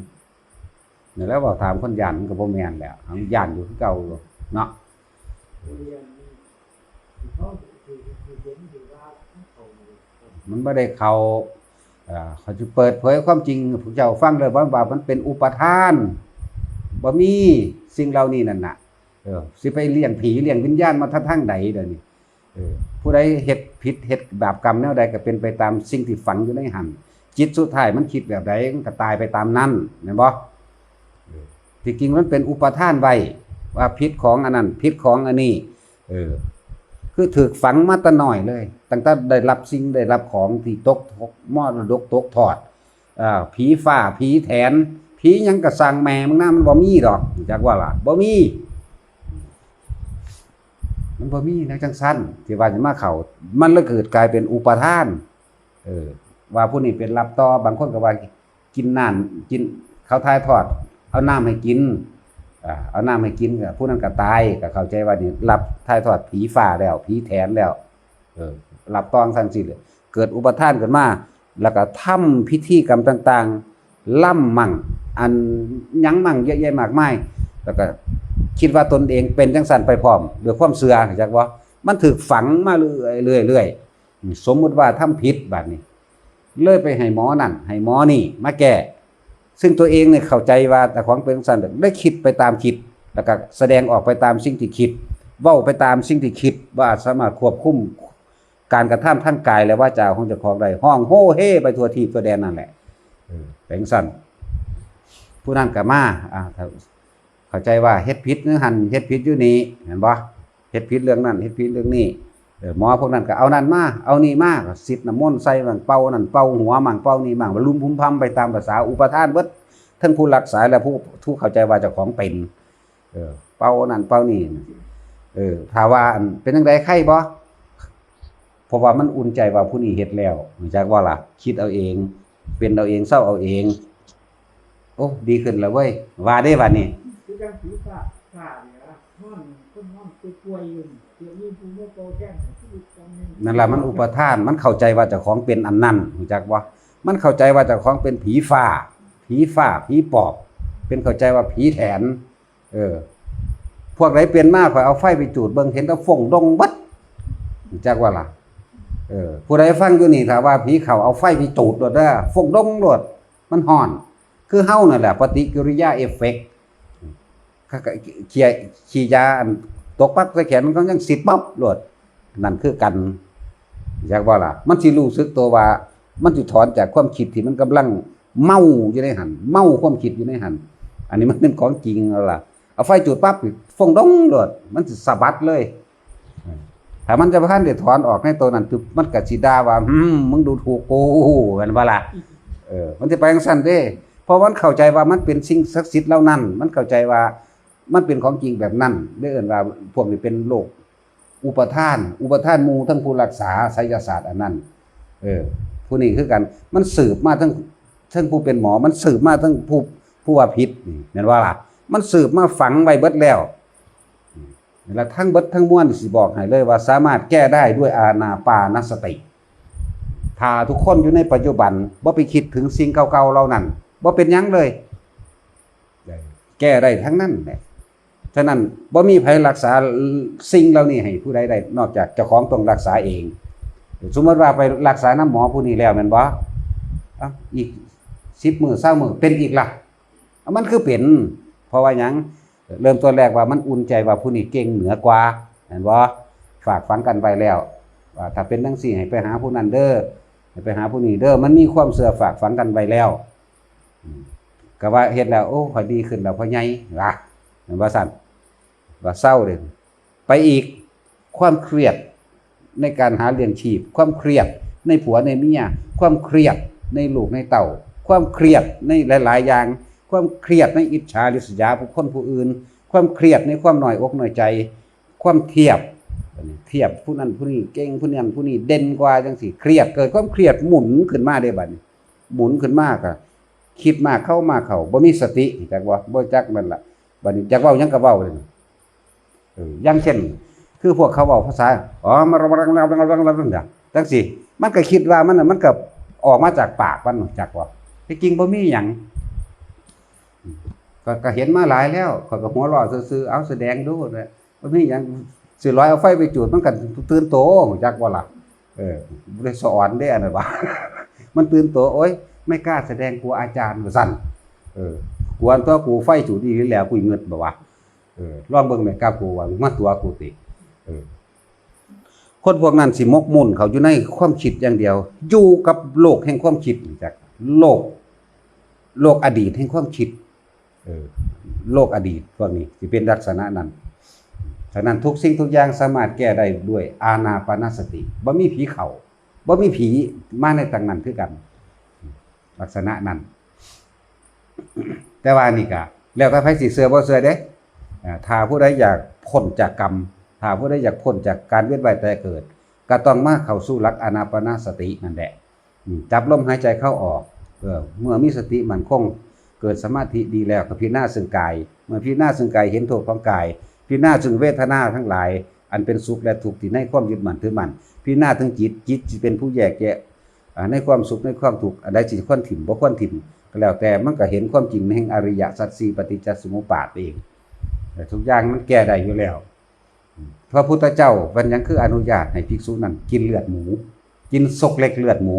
นี่แหล้วเว้าถามคนย้านมันก็บ่แม่นแหล้ว ย้านอยู่คือเก่าอยู่เนาะ มันบ่ได้เข้า เอ่อ เขาจะเปิดเผยความจริงให้พวกเจ้าฟังเลยว่า ว่ามันเป็นอุปาทาน บ่มีสิ่งเหล่านี้นั่นน่ะ เออ สิไปเลี้ยงผีเลี้ยงวิญญาณมาทางใดเดี๋ยวนี้ เออ ผู้ใดเฮ็ดผิดเฮ็ดบาปกรรมแนวใดก็เป็นไปตามสิ่งที่ฝังอยู่ในหั่น จิตสุดท้ายมันคิดแบบใดมันก็ตายไปตามนั้น แม่นบ่ เออ ที่จริงมันเป็นอุปาทานไว้ ว่าผิดของอันนั้น ผิดของอันนี้ เออ คือถูกฝังมาแต่น้อยเลย ตั้งแต่ได้รับสิ่งได้รับของที่ตก มรดกตกทอด อ่า ผีฟ้า ผีแถน ผีหยังก็ซ่างแม่มึงนะ มันบ่มีดอก จักว่าล่ะ บ่มี มันบ่มีแนวจั่งซั้น ที่ว่าสิมาเข้า มันเลยเกิดกลายเป็นอุปาทาน เออ ว่าผู้นี้เป็นรับต่อ บางคนก็ว่ากินน้ำ กิน เขาถ่ายทอด เอาน้ำให้กิน อ่า เอาน้ำให้กิน ก็ผู้นั้นก็ตาย ก็เข้าใจว่านี่รับถ่ายทอดผีฟ้าแล้ว ผีแถนแล้ว เออ รับต่อจั่งซี้เลย เกิดอุปาทานขึ้นมา แล้วก็ทำพิธีกรรมต่างๆ ล่ำมั่ง อันหยังมั่งเยอะแยะมากมาย แล้วก็คิดว่าตนเองเป็นจังซั่นไปพร้อม ด้วยความเชื่อ จักว่ามันถูกฝังมาเรื่อยๆเรื่อยๆ สมมุติว่าทำผิดบาดนี้ เลยไปให้หมอนั่นให้หมอนี่มาแก้ ซึ่งตัวเองเนี่ยเข้าใจว่าเจ้าของเป็นจังซั่น ได้คิดไปตามคิด แล้วก็แสดงออกไปตามสิ่งที่คิด เว้าไปตามสิ่งที่คิด ว่าสามารถควบคุมการกระทำทางกายและวาจาของเจ้าของได้ ฮ้องโฮเฮไปทั่วทีปทั่วแดนนั่นแหละ เออ เป็นจังซั่น ผู้นั้นก็มา อ่า เข้าใจว่าเฮ็ดผิดอยู่หั่น เฮ็ดผิดอยู่นี่ เห็นบ่ เฮ็ดผิดเรื่องนั้น เฮ็ดผิดเรื่องนี้ เออ หมอพวกนั้นก็เอานั่นมา เอานี่มา ก็สิดน้ำมนต์ใส่มั่ง เป่านั่นเป่าหัวมั่ง เป่านี่มั่ง ลุมพุมพำไปตามภาษาอุปาทานเบิด ทั้งผู้รักษาและผู้ ผู้เข้าใจว่าเจ้าของเป็น เออ เป่านั่นเป่านี่ เออ ถ้าว่าอันเป็นจั่งใด ไคบ่ เพราะว่ามันอุ่นใจว่าผู้นี้เฮ็ดแล้ว รู้จักบ่ล่ะ คิดเอาเอง เป็นเอาเอง เซาเอาเอง โอ้ ดีขึ้นแล้วเว้ย ว่าเด้บัดนี้ คือจั่งผีฟ้า ฟ้านี่ล่ะ นอน คนนอนป่วยๆอยู่นี่ เดี๋ยวมีผู้มาเป่าแคนให้ชีวิตกำเนิด นั่นล่ะ มันอุปาทาน มันเข้าใจว่าเจ้าของเป็นอันนั้น รู้จักบ่ มันเข้าใจว่าเจ้าของเป็นผีฟ้า ผีฟ้า ผีปอบ เป็นเข้าใจว่าผีแถน เออ พวกใดเป็นมา ข้อยเอาไฟไปจูดเบิ่ง เห็นแต่ฟงดงเบิด รู้จักบ่ล่ะ เออ ผู้ใดฟังอยู่นี่ ถ้าว่าผีเข้า เอาไฟไปจูดโลดเด้อ ฟงดงโลด มันฮ้อน คือเฮานั่นแหละ ปฏิกิริยาเอฟเฟกต์ ขี้ยา ขี้ยาอันตกปักใส่แขน มันก็ยังสิดปั๊บโลด นั่นคือกัน รู้จักบ่ล่ะ มันสิรู้สึกตัวว่า มันสิถอนจากความคิดที่มันกำลังเมาอยู่ในหั่น เมาความคิดอยู่ในหั่น อันนี้มันเป็นของจริงแล้วล่ะ เอาไฟจูดปั๊บ ฟงดงโลด มันสิสะบัดเลย ถ้ามันจะบ่ทันได้ถอนออกในตัวนั้น คือมันก็สิด่าว่า "อืม มึงดูถูกกู" แม่นบ่ล่ะ เออ มันสิไปจั่งซั่นเด้ เพราะมันเข้าใจว่ามันเป็นสิ่งศักดิ์สิทธิ์เหล่านั้น มันเข้าใจว่ามันเป็นของจริงแบบนั้น เลยเอิ้นว่าพวกนี้เป็นโรคอุปาทาน อุปาทานหมู่ทั้งผู้รักษาไสยศาสตร์อันนั้น เออ ผู้นี้คือกัน มันสืบมาทั้ง ทั้งผู้เป็นหมอ มันสืบมาทั้งผู้ ผู้ว่าผิดนี่ แม่นบ่ล่ะ มันสืบมาฝังไว้เบิดแล้ว แล้วทั้งเบิดทั้งมวลสิบอกให้เลยว่าสามารถแก้ได้ด้วยอานาปานสติ ถ้าทุกคนอยู่ในปัจจุบัน บ่ไปคิดถึงสิ่งเก่าๆเหล่านั้น บ่เป็นหยังเลย แก้ได้ทั้งนั้นแหละ ฉะนั้นบ่มีไผรักษาสิ่งเหล่านี้ให้ผู้ใดได้ นอกจากเจ้าของต้องรักษาเอง สมมติว่าไปรักษานำหมอผู้นี้แล้วแม่นบ่ เอ้า อีกสิบมื้อ ซาวมื้อ เป็นอีกล่ะ มันคือเป็น เพราะว่าหยัง เริ่มต้นแรกว่ามันอุ่นใจว่าผู้นี้เก่งเหนือกว่า แม่นบ่ ฝากฝังกันไว้แล้ว ว่าถ้าเป็นจั่งซี้ให้ไปหาผู้นั้นเด้อ ให้ไปหาผู้นี้เด้อ มันมีความเชื่อฝากฝังกันไว้แล้ว อืม ก็ว่าเฮ็ดแล้ว โอ้ ข้อยดีขึ้นแล้วพ่อใหญ่ ว่า แม่นบ่ซั่น ว่าเซาเด้ ไปอีก ความเครียดในการหาเลี้ยงชีพ ความเครียดในผัวในเมีย ความเครียดในลูกในเต้า ความเครียดในหลายๆอย่าง ความเครียดในอิจฉาริษยาบุคคลผู้อื่น ความเครียดในความน้อยอกน้อยใจ ความเทียบ เทียบผู้นั้นผู้นี้เก่ง ผู้นั้นผู้นี้เด่นกว่าจั่งซี้ เครียด เกิดความเครียดหมุนขึ้นมาเด้บัดนี้ หมุนขึ้นมาก็คิดมากเข้ามากเข้า บ่มีสติ จักว่า บ่จักนั่นล่ะ บัดนี้จักเว้าหยังก็เว้าเลย เออ อย่างเช่น คือพวกเขาเว้าภาษา อ๋อ มา จั่งซี้ มันก็คิดว่ามันน่ะ มันก็ออกมาจากปากมัน จักว่า ที่จริงบ่มีหยัง ก็ ก็เห็นมาหลายแล้ว ข้อยก็หัวเราะซื่อๆ เอาแสดงดูนะ บ่มีหยัง สิลอยเอาไฟไปจูด มันก็ตื่นโต จักว่าล่ะ เออ บ่ได้สอนเด้อันนั้นว่า มันตื่นโต โอ๊ย ไม่กล้าแสดง กลัวอาจารย์ ว่าซั่น เออ กลัวตัวกูไฟจูดอีหลีแล้ว กูเงิดบ่วะ เออ ลองเบิ่งแม่กับกูว่า มาตั๋วกูติ เออ คนพวกนั้นสิหมกมุ่นเขาอยู่ในความคิดอย่างเดียว อยู่กับโลกแห่งความคิด จัก โลก โลกอดีตแห่งความคิด เออ โลกอดีตพวกนี้สิเป็นลักษณะนั้น ฉะนั้นทุกสิ่งทุกอย่างสามารถแก้ได้ด้วยอานาปานสติ บ่มีผีเข้า บ่มีผีมาในตางนั้นคือกัน ลักษณะนั้น แต่ว่านี่ก็แล้วแต่ไผสิเชื่อบ่เชื่อเด้ อ่า ถ้าผู้ใดอยากพ้นจากกรรม ถ้าผู้ใดอยากพ้นจากการเวียนว่ายตายเกิด ก็ต้องมาเข้าสู่หลักอานาปานสตินั่นแหละ อืม จับลมหายใจเข้าออก เออ เมื่อมีสติมั่นคง เกิดสมาธิดีแล้วก็พิจารณาซึ่งกาย เมื่อพิจารณาซึ่งกายเห็นโทษของกาย พิจารณาซึ่งเวทนาทั้งหลาย อันเป็นสุขและทุกข์ที่ในความยึดมั่นถือมั่น พิจารณาถึงจิต จิตสิเป็นผู้แยกแยะ อ่า ในความสุขในความทุกข์ อันใดสิควรถิ่มบ่ควรถิ่ม ก็แล้วแต่ มันก็เห็นความจริงแห่งอริยสัจสี่ ปฏิจจสมุปบาทเอง แต่ทุกอย่างมันแก้ได้อยู่แล้ว พระพุทธเจ้าเพิ่นยังคืออนุญาตให้ภิกษุนั้นกินเลือดหมู กินซกเล็กเลือดหมู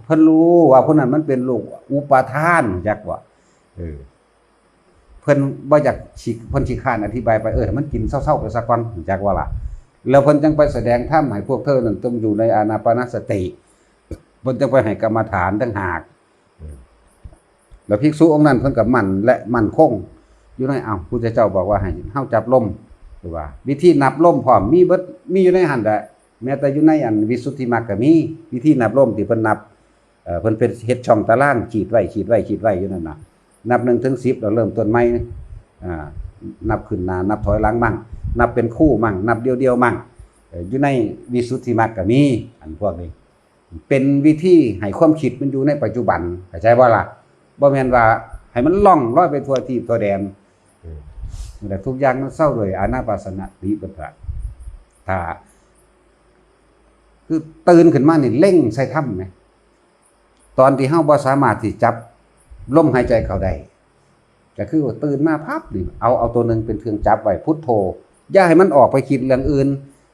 เพิ่นรู้ว่าผู้นั้นมันเป็นโรคอุปาทาน จักว่า เออ เพิ่นบ่อยากสิ เพิ่นขี้คร้านอธิบายไป เออ มันกินเซาๆไปซะก่อน จักว่าล่ะ แล้วเพิ่นจังไปแสดงธรรมให้พวกเธอนั้นต้องอยู่ในอานาปานสติ เพิ่นจังไปให้กรรมฐานต่างหาก เออ แล้วภิกษุองค์นั้นเพิ่นก็มั่นและมั่นคงอยู่ใน เอ้า พุทธเจ้าบอกว่าให้เฮาจับลม หรือว่าวิธีนับลมพร้อม มีเบิด มีอยู่ในหั่นแหละ แม้แต่อยู่ในอันวิสุทธิมรรคก็มี วิธีนับลมที่เพิ่นนับ เอ่อ เพิ่นเป็นเฮ็ดช่องตาราง ขีดไว้ ขีดไว้ ขีดไว้อยู่นั่นน่ะ นับหนึ่งถึงสิบ แล้วเริ่มต้นใหม่ อ่า นับขึ้นหน้า นับถอยหลังมั่ง นับเป็นคู่มั่ง นับเดี่ยวๆมั่ง เอ่อ อยู่ในวิสุทธิมรรคก็มี อันพวกนี้ เป็นวิธีให้ความคิดมันอยู่ในปัจจุบัน เข้าใจบ่ล่ะ บ่แม่นว่าให้มันล่องลอยไปทั่วทีปทั่วแดน เออ แต่ทุกอย่างมันเซาด้วยอานาปานสติเบิดละ ถ้า คือตื่นขึ้นมานี่เล็งใส่ธรรมแหม ตอนที่เฮาบ่สามารถที่จับลมหายใจเข้าได้ ก็คือว่าตื่นมาพับนี่ เอา เอาตัวหนึ่งเป็นเครื่องจับไว้ พุทโธ อย่าให้มันออกไปคิดเรื่องอื่น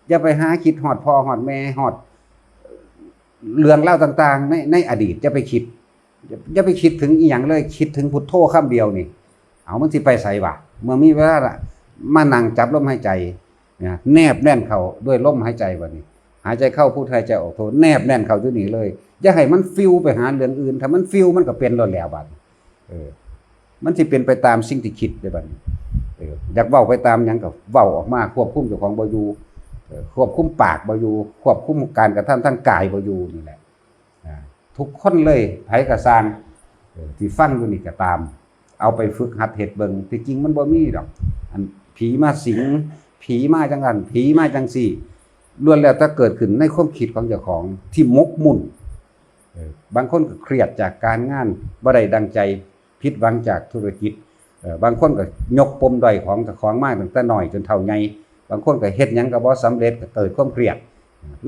อย่าไปหาคิดฮอดพ่อฮอดแม่ ฮอดเรื่องราวต่างๆ ใน ในอดีต อย่าไปคิด อย่า อย่าไปคิดถึงอีหยังเลย คิดถึงพุทโธคำเดียวนี่ เอา มันสิไปไสวะ เมื่อมีเวลาละ มานั่งจับลมหายใจ นะ แนบแน่นเข้าด้วยลมหายใจบัดนี้ หายใจเข้าพุท หายใจออกโธ แนบแน่นเข้าอยู่นี่เลย อย่าให้มันฟิวไปหาเรื่องอื่น ถ้ามันฟิวมันก็เป็นโลดแล้วบัดนี้ เออ มันสิเป็นไปตามสิ่งที่คิดเด้บัดนี้ เออ อยากเว้าไปตามหยังก็เว้าออกมา ควบคุมเจ้าของบ่อยู่ เออ ควบคุมปากบ่อยู่ ควบคุมการกระทำทางกายบ่อยู่นี่แหละ อ่า ทุกคนเลย ไผก็ซ่าง เออ ที่ฟังอยู่นี่ก็ตาม เอาไปฝึกหัดเฮ็ดเบิ่ง ที่จริงมันบ่มีดอก อันผีมาสิง ผีมาจังซั่น ผีมาจังซี่ ล้วนแล้วแต่เกิดขึ้นในความคิดของเจ้าของที่หมกมุ่น เออ บางคนก็เครียดจากการงาน บ่ได้ดังใจ ผิดหวังจากธุรกิจ เอ่อ บางคนก็ยกปมด้อยของเจ้าของมาตั้งแต่น้อยจนเฒ่าใหญ่ บางคนก็เฮ็ดหยังก็บ่สำเร็จ ก็เกิดความเครียด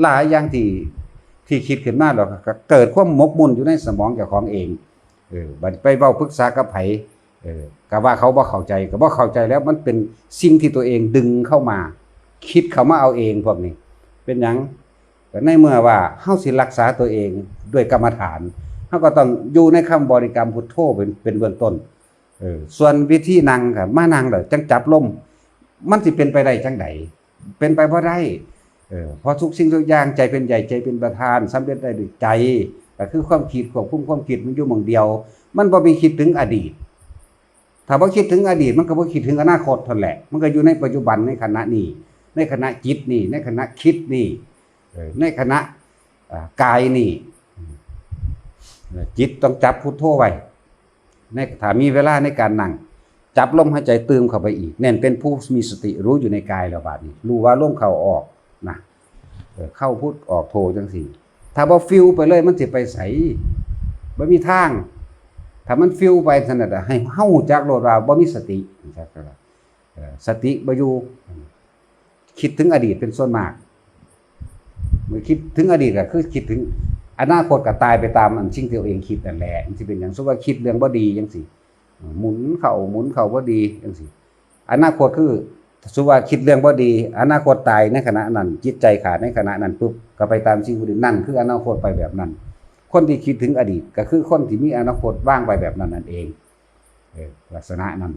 หลายอย่างที่ ที่คิดขึ้นมาแล้วก็เกิดความหมกมุ่นอยู่ในสมองเจ้าของเอง เออ บัดไปเว้าปรึกษากับไผ เออ ก็ว่าเขาบ่เข้าใจ ก็บ่เข้าใจแล้ว มันเป็นสิ่งที่ตัวเองดึงเข้ามา คิดเข้ามาเอาเองพวกนี้ เป็นหยัง ก็ในเมื่อว่าเฮาสิรักษาตัวเองด้วยกรรมฐาน เฮาก็ต้องอยู่ในคำบริกรรมพุทโธเป็น เป็นเบื้องต้น เออ ส่วนวิธีนั่งก็มานั่งแล้วจั่งจับลม มันสิเป็นไปได้จั่งใด เป็นไปบ่ได้ เออ เพราะทุกสิ่งทุกอย่างใจเป็นใหญ่ ใจเป็นประธาน สำเร็จได้ด้วยใจ ก็คือความคิด ควบคุมความคิดมันอยู่หม่องเดียว มันบ่ไปคิดถึงอดีต ถ้าบ่คิดถึงอดีต มันก็บ่คิดถึงอนาคตเท่านั้นแหละ มันก็อยู่ในปัจจุบัน ในขณะนี้ ในขณะจิตนี้ ในขณะคิดนี้ เออ ในขณะ อ่า กายนี้ เออ จิตต้องจับพุทโธไว้ ใน ถ้ามีเวลาในการนั่ง จับลมหายใจตื่มเข้าไปอีก แน่นเป็นผู้มีสติรู้อยู่ในกายแล้วบาดนี้ รู้ว่าลมเข้าออกนะ เออ เข้าพุทออกโธจั่งซี้ ถ้าบ่ฟิวไปเลยมันสิไปไส บ่มีทาง ถ้ามันฟิวไปซั่นน่ะ ให้เฮารู้จักโลดว่าบ่มีสติ เออ สติบ่อยู่ คิดถึงอดีตเป็นส่วนมาก เมื่อคิดถึงอดีตก็คือคิดถึงอนาคต ก็ตายไปตามอันสิ่งที่ตัวเองคิดนั่นแหละ มันสิเป็นหยัง สมมุติว่าคิดเรื่องบ่ดีจั่งซี้ หมุนเข้าหมุนเข้าบ่ดีจั่งซี้ อนาคตคือ สมมุติว่าคิดเรื่องบ่ดี อนาคตตายในขณะนั้น จิตใจขาดในขณะนั้นปุ๊บ ก็ไปตามสิ่งบ่ดี นั่นคืออนาคตไปแบบนั้น คนที่คิดถึงอดีตก็คือคนที่มีอนาคตวางไว้แบบนั้นนั่นเอง เออ ลักษณะนั้น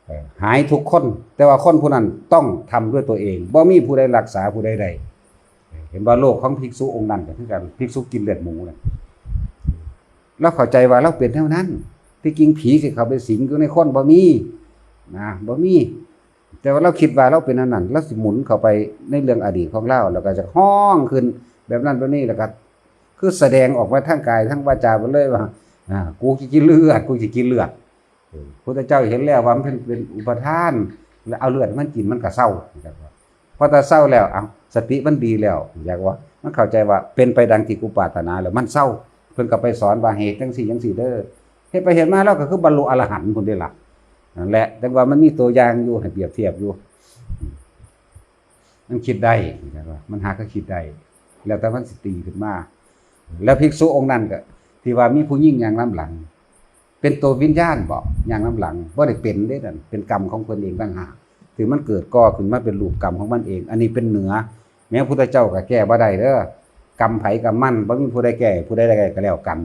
เออ หายทุกคน แต่ว่าคนผู้นั้นต้องทำด้วยตัวเอง บ่มีผู้ใดรักษาผู้ใดได้ เห็นบ่ โรคของภิกษุองค์นั้นก็คือกัน ภิกษุกินเลือดหมูน่ะ ลาวเข้าใจว่าลาวเป็นแนวนั้น ที่จริงผีสิเข้าไปสิงอยู่ในคนบ่มี นะ บ่มี แต่ว่าลาวคิดว่าลาวเป็นอันนั้น ลาวสิหมุนเข้าไปในเรื่องอดีตของลาว แล้วก็จะฮ้องขึ้นแบบนั้นแบบนี้ แล้วก็คือแสดงออกมาทางกายทางวาจาไปเลยว่า อ่า กูสิกินเลือด กูสิกินเลือด เออ พุทธเจ้าเห็นแล้วว่ามันเป็น เป็นอุปาทาน แล้วเอาเลือดมันกินมันก็เซา เพราะถ้าเซาแล้ว เอ้า สติมันดีแล้ว อยากว่า มันเข้าใจว่าเป็นไปดังที่กูปรารถนาแล้ว มันเซา เพิ่นก็ไปสอนว่าเหตุจั่งซี้จั่งซี้เด้อ เฮ็ดไปเฮ็ดมาลาวก็คือบรรลุอรหันต์พุ้นเด้ล่ะ นั่นแหละ แต่ว่ามันมีตัวอย่างอยู่ให้เปรียบเทียบอยู่ มันคิดได้ มันหาก็คิดได้ แล้วแต่มันสิตีขึ้นมา แล้วภิกษุองค์นั้นก็ ที่ว่ามีผู้หญิงย่างนำหลัง เป็นตัววิญญาณบ่ ย่างนำหลัง บ่ได้เป็นเด้นั่น เป็นกรรมของเพิ่นเองต่างหาก ที่มันเกิดก่อขึ้นมาเป็นรูปกรรมของมันเอง อันนี้เป็นเหนือ แม้พุทธเจ้าก็แก้บ่ได้เด้อ กรรมไผกรรมมัน บ่มีผู้ใดแก้ ผู้ใดได้ก็แล้วกัน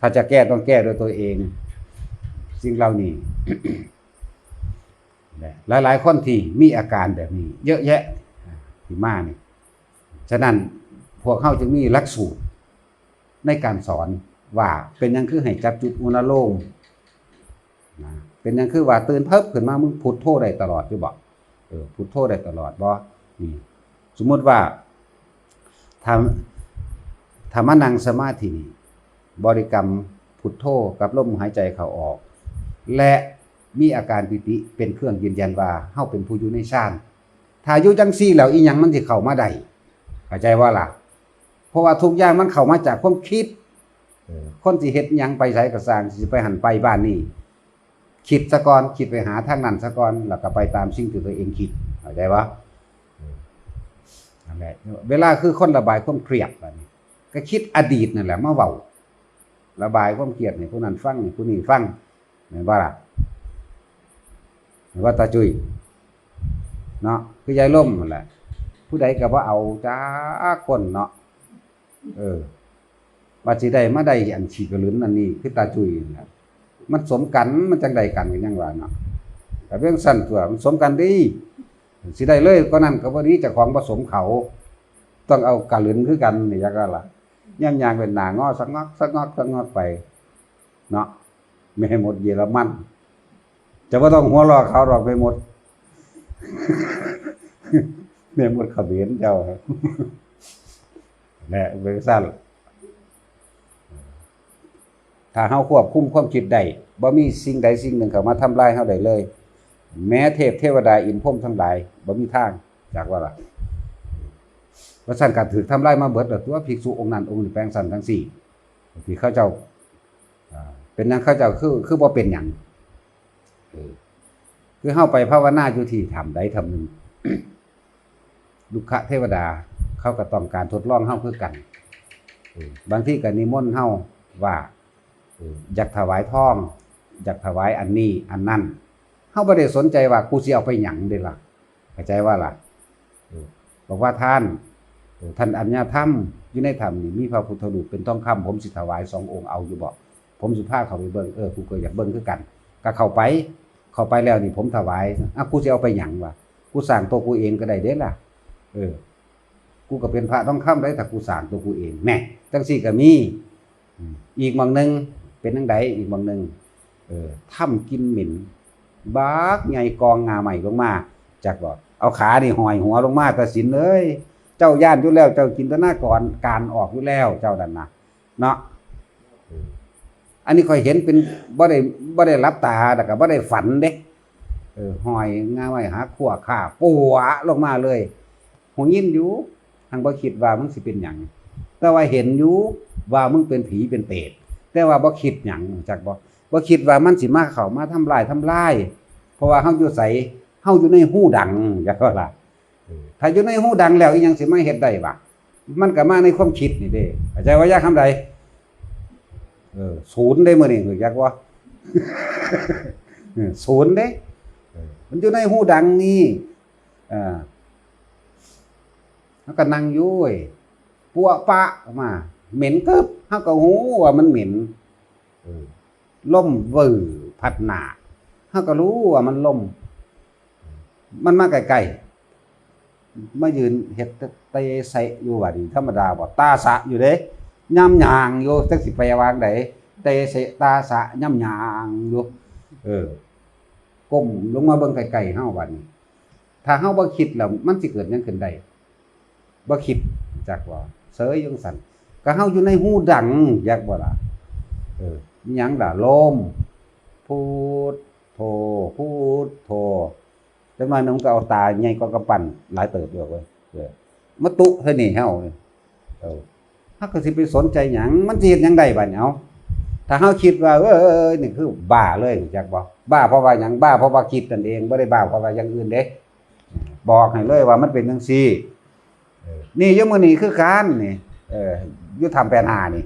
ถ้าจะแก้ต้องแก้ด้วยตัวเอง สิ่งเหล่านี้ หลายๆคนที่มีอาการแบบนี้ เยอะแยะ ที่มานี่ ฉะนั้นพวกเฮาจึงมีหลักสูตรในการสอนว่าเป็นหยังคือให้จับจุดอุณาโลม นะ เป็นหยังคือว่าตื่นเพิบขึ้นมามึงพุทโธได้ตลอดอยู่บ่ เออ พุทโธได้ตลอดบ่ นี่ สมมุติว่า ถ้า ถ้ามานั่งสมาธินี่ บริกรรมพุทโธกับลมหายใจเข้าออก และมีอาการปีติเป็นเครื่องยืนยันว่าเฮาเป็นผู้อยู่ในฌาน ถ้าอยู่จังซี่แล้วอีหยังมันสิเข้ามาได้ เข้าใจบ่ล่ะ เพราะว่าทุกอย่างมันเข้ามาจากความคิด เออ คนสิเฮ็ดหยังไปไสก็ซ่าง สิไปหั่นไปบ้านนี่ คิดซะก่อน คิดไปหาทางนั้นซะก่อน แล้วก็ไปตามสิ่งที่ตัวเองคิด เข้าใจบ่ เออ นั่นแหละ เวลาคือคนระบายความเครียดบัดนี้ ก็คิดอดีตนั่นแหละมาเว้า ระบายความเครียดให้ผู้นั้นฟัง ให้ผู้นี้ฟัง แม่นบ่ล่ะ แม่นบ่ตาจุ้ย เนาะ คือยายลมนั่นแหละ ผู้ใดก็บ่เอาจักคนเนาะ เออ ว่าสิได้มาได้อันขี้กะหลึนอันนี้ คือตาจุ้ยนั่นแหละ มันสมกัน มันจั่งได้กันก็ยังว่าเนาะ ก็เป็นซั่นตั๊ว มันสมกันเด้ สิได้เลยกว่านั้นก็บ่ดี เจ้าของบ่สมเขา ต้องเอากะหลึนคือกันนี่ จักว่าล่ะ ยามย่างเป็นหน้างอสะงอก สะงอก สะงอกไป เนาะ แม่มดเยอรมัน จะบ่ต้องหัวเราะเขาดอกแม่มด แม่มดเขมรเจ้า แหละ เป็นซั่น ถ้าเฮาควบคุมความคิดได้ บ่มีสิ่งใดสิ่งหนึ่งเข้ามาทำลายเฮาได้เลย แม้เทพเทวดาอินทร์พรหมทั้งหลาย บ่มีทาง จักว่าล่ะ ว่าซั่นก็ถืกทำลายมาเบิดแล้วตั๊ว ภิกษุองค์นั้นองค์นี้แปลงซั่นจั่งซี้ ที่เขาเจ้า อ่า เป็นหยังเขาเจ้าคือ คือบ่เป็นหยัง เออ คือเฮาไปภาวนาอยู่ที่ถ้ำใดถ้ำหนึ่ง รุกขเทวดาเขาก็ต้องการทดลองเฮาคือกัน เออ บางทีก็นิมนต์เฮาว่า เออ อยากถวายทอง อยากถวายอันนี้อันนั้น เฮาบ่ได้สนใจว่ากูสิเอาไปหยังเด้ล่ะ เข้าใจว่าล่ะ เออ บอกว่าท่าน เออ ท่านอัญญาธรรม อยู่ในถ้ำนี่มีพระพุทธรูปเป็นทองคำ ผมสิถวายสององค์ เอาอยู่บ่ ผมสิพาเข้าไปเบิ่ง เออ กูก็อยากเบิ่งคือกัน ก็เข้าไป เข้าไปแล้วนี่ผมถวาย อ่ะ กูสิเอาไปหยังวะ กูสร้างตัวกูเองก็ได้เด้ล่ะ เออ กูก็เป็นพระทองคำได้ ถ้ากูสร้างตัวกูเอง แน่ จั่งซี้ก็มี อืม อีกหม่องหนึ่ง เป็นจั่งใด อีกหม่องหนึ่ง เออ ถ้ำกินเหม็น บักใหญ่กองง่าไม้ลงมา จักบ่ เอาขานี่ห้อยหัวลงมา ตาสินเอ้ย เจ้าย้านอยู่แล้ว เจ้าจินตนาการออกอยู่แล้ว เจ้านั่นนะ เนาะ เออ อันนี้ข้อยเห็นเป็น บ่ได้ บ่ได้หลับตา แล้วก็บ่ได้ฝันเด้ เออ ห้อยง่าไม้หาขั้วข้า ปัวะลงมาเลย หูยินอยู่ หังบ่คิดว่ามึงสิเป็นหยัง แต่ว่าเห็นอยู่ว่ามึงเป็นผีเป็นเปรต แต่ว่าบ่คิดหยัง จักบ่ บ่คิดว่ามันสิมาเข้ามาทำลายทำลาย เพราะว่าเฮาอยู่ไส เฮาอยู่ในฮูดัง จักบ่ล่ะ เออ ถ้าอยู่ในฮูดังแล้วอีหยังสิมาเฮ็ดได้วะ มันก็มาในความคิดนี่เด้ เข้าใจว่าอยากทำใด เออ ศูนย์เด้มื้อนี้ รู้จักบ่ เออ ศูนย์เด้ เออ มันอยู่ในฮูดังนี่ เออ เฮาก็นั่งอยู่เว้ย ปัวะปะออกมา เหม็นกึบ เฮาก็ฮู้ว่ามันเหม็น เออ ลมวื้อพัดหน้า เฮาก็รู้ว่ามันลม มันมาใกล้ๆ มายืนเฮ็ดเตเสะอยู่ว่าดี ธรรมดาบ่ ตาสะอยู่เด้ ย่ำย่างอยู่ จักสิไปวางใด เตเสะตาสะ ย่ำย่างอยู่ เออ ก้มลงมาเบิ่งใกล้ๆ เฮาบัดนี้ ถ้าเฮาบ่คิดแล้ว มันสิเกิดหยังขึ้นได้ บ่คิด จักว่า เสยอยู่ซั่น ก็เฮาอยู่ในฮูดัง จักบ่ล่ะ เออ มีหยังล่ะ ลม พุทโธ พุทโธ จักหน่อยหนึ่งมันก็เอาตาใหญ่กว่ากำปั้นหลายเติบอยู่เว้ย เออ มาตุใส่นี่เฮา เออ เฮาก็สิไปสนใจหยัง มันสิเฮ็ดหยังได้บัดนี้ เอ้า ถ้าเฮาคิดว่า เอ้ย นี่คือบ้าเลย จักบ่ บ้าเพราะว่าหยัง บ้าเพราะว่าคิดนั่นเอง บ่ได้บ้าเพราะว่าอย่างอื่นเด้ บอกให้เลยว่ามันเป็นจังซี่ เออ นี่อยู่มื้อนี้คือกันนี่ เออ อยู่ถ้ำแปดห้านี่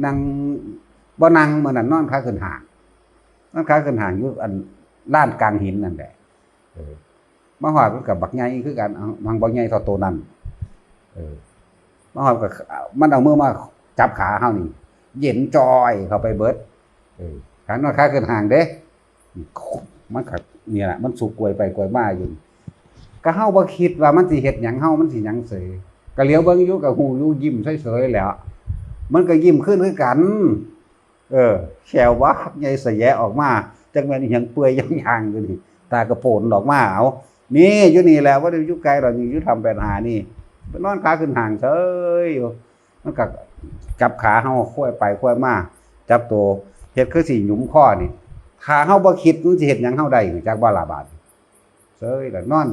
นั่ง บ่นั่ง มื้อนั้นนอนขาขึ้นห้าง นอนขาขึ้นห้างอยู่อันลานกลางหินนั่นแหละ เออ มาฮอดมันก็บักใหญ่คือกัน เอ้า มันบักใหญ่เท่าโตนั่น เออ มาฮอดก็ มันเอามือมาจับขาเฮานี่ เย็นจ่อยเข้าไปเบิด เออ ขานอนขาขึ้นห้างเด้ มันก็ นี่แหละ มันสุกกวยไปกวยมาอยู่ ก็เฮาบ่คิดว่ามันสิเฮ็ดหยังเฮา มันสิหยังเสย ก็เหลียวเบิ่งอยู่ ก็ฮู้อยู่ ยิ้มเสยๆแหล้ว มันก็ยิ้มคืนคือกัน เออ แขวบักใหญ่สะแยะออกมา จักแม่นอีหยังเปื่อยย่างๆอยู่นี่ ตากระโปนออกมา เอา นี่อยู่นี่แหละ บ่ได้อยู่ไกลดอก นี่อยู่ถ้ำแปดห้านี่ ไปนอนขาขึ้นห้างเสยอยู่ มันก็จับขาเฮา ควยไปควยมา จับโต เฮ็ดคือสิหยุมคอนี่ ถ้าเฮาบ่คิด มันสิเฮ็ดหยังเฮาได้ จักบ่ล่ะบาด เสยล่ะ นอน